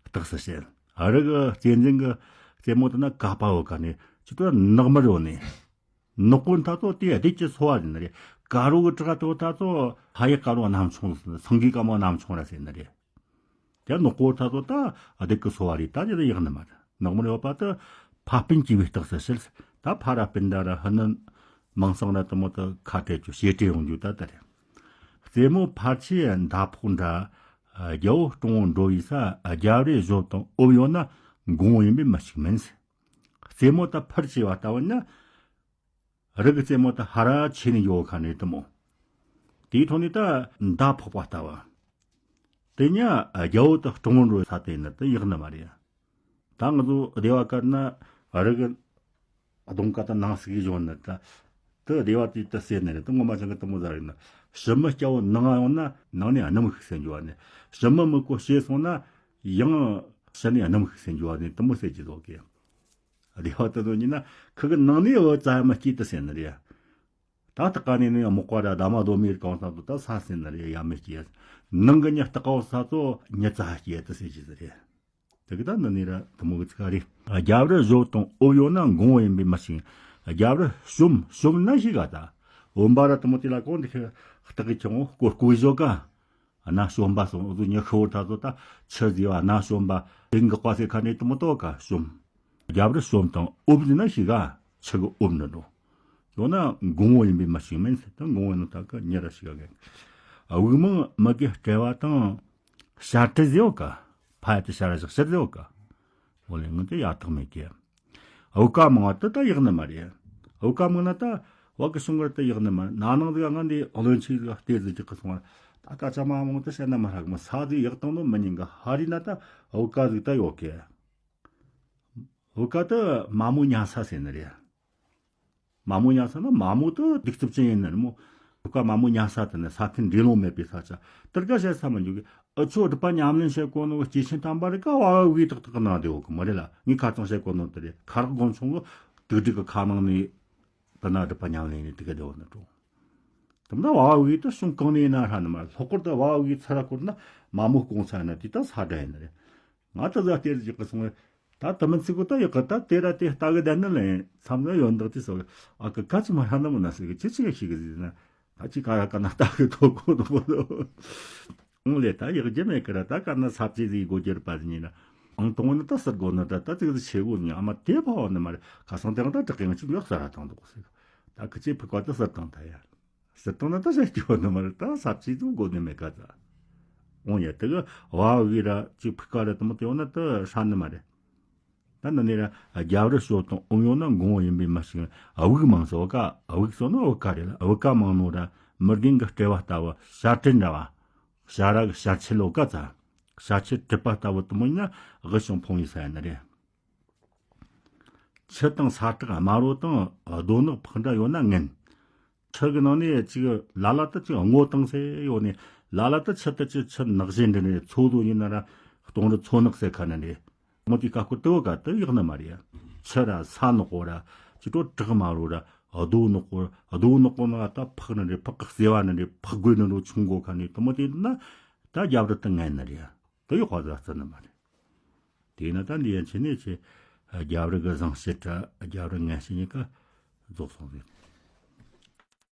རྟགས་སུ་བཤད། རི་གི་བརྩེ་འཛིན་གི་རྩེ་མོ་དེ་ན་བཀད་པ་བོ་ག་ནས་ཅི་ཏོ་ནགས་དམར་ཡོད་ནས། ནག་པོ་ཐ་ཚོ་དེ་བདུད་ཀྱི་འཚོ་བ་ཡིན་ནི་རེད། དཀར་རོ་གི་བྲག་ཐོག་ཐ་ཚོ་ཕ་ཡི་དཀར་རོ་གནམ་མཆོང་ཟེར་ནི། སེང་གེ་དཀར་མོ་གནམ་མཆོང་ར་ཟེར་ནི་རེད། དེ་ནག་པོ་ཐ་ཚོ་ད་བདུད་ཀྱི་འཚོ་བ་རེད། ད་དེ་ལ་ཡག་ནི་མ་རེད། ནགས་དམར་ཡོད་པ་དེ་ཕ་སྤུན་གྱིས་བའི་རྟགས་སུ་བཤད། ད་ཕ་ར་སྤུན་ཟླ་ར་ཧ་ནི་མིང་སྲིང་ར་དེ་མོ་དེ་ཁ་བྲལ་རྒྱུ་ཞེ་བྲལ་ཡོང་རྒྱུ་ད་དེ་རེད། རྩེ་མོ་ཕར་ཆེ་མདའ་ཕོག་འདྲ། རྒྱལ་པོ་སྲུང་བོ་འགྲོ་བའི་ས། རྒྱབ་རི་གཞོབ་དང་འོབས་ཡོད་ན་འགོང་བོ་ཡིན་པའི་མི་ཞིག་མིན། རྩེ་མོ་ད་ཕར་ཆེ་བ་ལྟ་བུ་ན། རི་གི་རྩེ་མོ་དེ་ཧ་ར་ཆེ་ནས་ཡོད་ཁ་ནས་དེ་མོ། དེའི་ཐོག་ནས་ད་མདའ་ཕོག་པ་ལྟ་བུ། དེ་ཉ་རྒྱལ་པོ་དེ་སྲུང་བོ་འགྲོ་ས་དེ་ནི་དེ་ཡག་ནི་མ་རེད། ད་ང་ཚོ་སྡེ་བ་ཀར་ན་རི་གི་གདོང་ཀ་དང་ནང་སྲིད་གི་བཞོན་ནི་ད། དེ་སྡེ་བ་དེ་དེ་ཟེར་ནི་རེད། དེ་ངོ་མ་ཅང་གི་དེ་མོ་ཟ་རེད་ན། ཞི་མི་སྐྱ་བོ་ནང་ཡོང་ན་ནང་ནས་སྣུམ་ཤིག་ཟེར་འགྱུར་བ་ནི། ཞི་མི་མི་གོ་ཤེས་སོང་ན་ཡང་ཕྱི་ནས་སྣུམ་ཤིག་ཟེར་འགྱུར་བ་ནི་དེ་མོ་ཟེར་གྱི་འདུག་གི། སྡེ་བ་དེ་ཚོ་ཉིད་ན་ཁུ་གི་ནང་ནས་འོ་ཙ་མ་སྐྱིད་དུ་ཟེར་ནི་རེད། ད་ལྟ་ཀ་ནས་ནི་མོག་པ་ར་ད་མ་རྡོ་མིར་གང་ས་ཚོ་ད་ས་ཟེར་ནི་རེད། ཡ་མི་སྐྱིད། ནང་གི་ཉ་ལྟ་ཀའོ་ས་ཚོ་ཉ་ཙ་སྐྱིད་དུ་ཟེར་གྱི་ཟེར་རེད། དེ་གི་ད་ནི་ནི་ར་དུ་མོ་གི་ཚིག་རེད། རྒྱབ་རི་གཞོབ་དང་འོབས་ཡོད་ན་འགོང་བོ་ཡིན་པའི་མི་ཞིག་རྒྱབ་རི་གཤོམ་གཤོམ་ན་ཞིག་ག་ད། འོན་པ་ར་དུ་མོ་དེ་ལ་གོང་དེ་ཁི་སྟག་གི་ཆང་སྐོར་སྐོར་བཞོ་ག་ན་གཤོམ་པ་སོང་འུ་ཚོ་ཉི་ཤུ་བོ་ཐ་ཚོ་ད་ཆུ་ཟེ་བ་ན་གཤོམ་པ་དེང་གི་ཀ་སེ་ཁ་ནས་དུ་མོ་ཏོ་ག་གཤོམ། རྒྱབ་རི་གཤོམ་དང་འོབས་ཟེར་ན་ཞིག་ག་ཆུ་གི་འོབས་ནི་འགྲོ། ཡང་ན་འགོང་བོ་ཡིན་པའི་མི་ཞིག་མིན་ཟེར་ད་འགོང་བོ་ནི་ད་གི་མྱི་ར་ཞིག་ག་གི། དབུགས་མང་མི་དགེ་སྤྲོས་པ་དང་། བཤད་གྲྭ་ཟེར་བ་ཀ་ཕ་ཡ་དེ་བཤད་ར་ཞིག་ཕྱིར་ཟེར་བ་ཀ་འོ་ལེ་ངི་དེ་ཡ་ཐག་མེད་ཀི། དབུགས་ཀ་མང་བ་དེ་ད་ཡག་ནི་མ་རེད། དབུགས་ཀ་མང་ན་ད་བ་གི་བྱུང་བར་དེ་ཡག་ནི་མ་རེད། ན་ནིང་ཟིག་ང་འདི་བློན་ཆེན་ཟིག་གཏེར་ཟིག་ཅིག་གི་སོང་བ། ད་སྐད་ཆ་མ་མང་དུ་བཤད་ན་མ་ཧྲག་མ་ས་ཟིག་ཡག་བཏང་ནོ་མི་ཉན་གི་ཧ་རི་ན་ད་དབུགས་ཀ་ཟིག་ད་ཡོད་ཀི། བུ་ག་དེ་མ་མོ་ཉལ་ས་ཟེར་ནི་རེད། མ་མོ་ཉལ་ས་ན་མ་མོ་དེ་གདུག་རྩུབ་ཅན་ཡིན་ནི་རེད་མོ། བུ་ག་མ་མོ་ཉལ་ས་དེ་ནི་ས་ཁན་འདྲེ་ལོང་མེད་པའི་ས་ཆ། དེར་ག་བཤད་ས་མི་འཇུག་གི། ཨུ་ཚོ་སྒྲུབ་པ་ཉམས་ལེན་བྱེད་གོ་ནོ་སྐྱེས་ཆེན་དམ་པ་རེ་ག་བ་བ་བི་ཏག་ཏག་གི་ནང་དེ་འོག་གི་མི་རེད་ལ། ངས་ཁ་ཚང་བཤད་གོ་ནོ་དེ་རེད། ཁ་རག་དགོན་ཆུང་གི་དུག་སྦྲུལ་གི་ཁ་ནང་ནས་དེ་ན་སྒྲུབ་པ་ཉམས་ལེན་ནས་དེ་ག་བསྡད་ཡོད་ནི་འགྲོ། དེ་ན་བ་བ་བི་དེ་བྱུང་གང་ནས་ཡིན་ན་ཧྲ་ནི་མ་རེད། ལྷག་པར་དུ་བ་བ་བི་ཚུར་ར་བསྐོར་ན་མ་མོ་སྐོང་ས་ཡིན་ན་དེ་ད་ས་འདྲ་ཡིན་ནི་རེད། ང་ད་ཟ་སྟེར་ཅིག་གི་སོང་བས། ད་དུ་མི་ཚིག་གོ་ད་ཡག་གི་ད་དེ་ར་དེ་ལྟ་གི་བསྡད་ནི་ལེན་མཚམས་ལ་ཡོད་འདུག་དེ་སོགས་ཨ་གི་ག་ཅི་མ་ཧ་ན་མོ་ན་ཟེར་གི་ཅི་ཅི་ག་ཤིག་གི་ཟེར་ན། ད་ཅི་ག་ཡ་ག་ན་ལྟ་གི་ཐོག་གོ་ཐོག་གོ་ཐོག་འོང་ལེ་ད་ཡག་རྒྱུ་མེད་གི་ར། ད་ག་ན་ས་བཅད་ཟིག་སྒོ་རྒྱུར་པ་ཟིག་ཡིན་ན་ཨང་དང་ནི་ད་ཟུར་དགོ་ནི་ད་ད་ཅིག་ཟིག་ཆེ་གོ་ནི་ཨ་མ་དེ་ཕ་བ་ནི་མ་རེད། ཁ་སང་དེ་རིང་ད་དྲག་གི་ང་ཅིག་ཡག་ས་ར་བཏང་འདུག་ཟེར། ད་གི་ཅི་ཕི་ཀ་ད་ཟུར་བཏང་ད་ཡ། ཟུར་བཏང་ན་ད་བཤད་རྒྱུ་བ་ནི་མ་རེད། ད་ས་བཅད་ཟིག་སྒོ་ནི་མེད་ག་ད། འོང་ཡ་དེ་གི་བ་བི་ར་ཅིག་ཕི་ཀ་ར་དུ་མོ་དེ་འོང་ན་ད་ཧྲ་ནི་མ་རེད། ད་ནི་ནི་ར་རྒྱབ་རི་ཞོ་དང་ཨུམ་ཡོང་ན་འགོང་བོ་ཡིན་པའི་མི་ཞིག་དབུགས་མང་སོ་ཀ་དབུགས་སོ་ནི་བུ་ག་རེད་ལ། བུ་ག་མང་ནོ་ར་མི་རྒན་གི་སྤྲེལ་བ་ལྟ་བུ་བྱ་སྤྲེལ་འདྲ་བ། བྱ་ར་གི་བྱ་ཆེ་ལོ་ཀ་ཙ། བྱ་ཆེ་གྲིབ་པ་ལྟ་བུ་དུ་མོ་ཡིན་ན་དབུགས་ཤིང་ཕོང་ཡི་ས་ཡ་ནི་རེད། ཆུ་དང་ས་བྲག་དམར་རོ་དང་རྡོ་ནག་ཕག་འདྲ་ཡོད་ན་ངན། ཆུ་གི་ནང་ནས་ཅིག་ལ་ལ་དུ་ཅིག་སྔོ་དང་སེ་ཡོད་ནས་ལ་ལ་དུ་ཆུ་དུ་ཅིག་ཆུ་ནག་ཞེ་འདྲ་ནས་མཚོ་བཟོ་ཡིན་ན་ར་སྟོང་རི་མཚོ་ནག་སེ་ཁ་ན་རེད། མོ་དེ་ཀ་ཀོ་དུ་བ་ག་དུ་ཡག་ནི་མ་རེད། ཆུ་ར་ས་ནག་པོ་ར་ཅིག་དྲོ་བྲག་དམར་རོ་ར་རྡོ་ནག་པོ་རྡོ་ནག་པོ་ན་ད་ཕག་ནི་རེད། ཕག་གི་སེ་བ་ནི་རེད། ཕག་རྒོད་ནི་རོ་ཆུང་གོ་ཁ་ནས་དུ་མོ་དེ་ན་ད་རྒྱབ་རི་དུ་ངན་ནི་རེད། དུ་ཡག་པ་ཟ་རྩི་ནི་མ་རེད། དེས་ན་ད་འདི་ཡན་ཆད་ནས་ཆེ་རྒྱབ་རི་གི་བཟང་བྱེད་ར་རྒྱབ་རི་ངན་བྱེད་གཉིས་ཀ་རྫོགས་སོང་ཟིག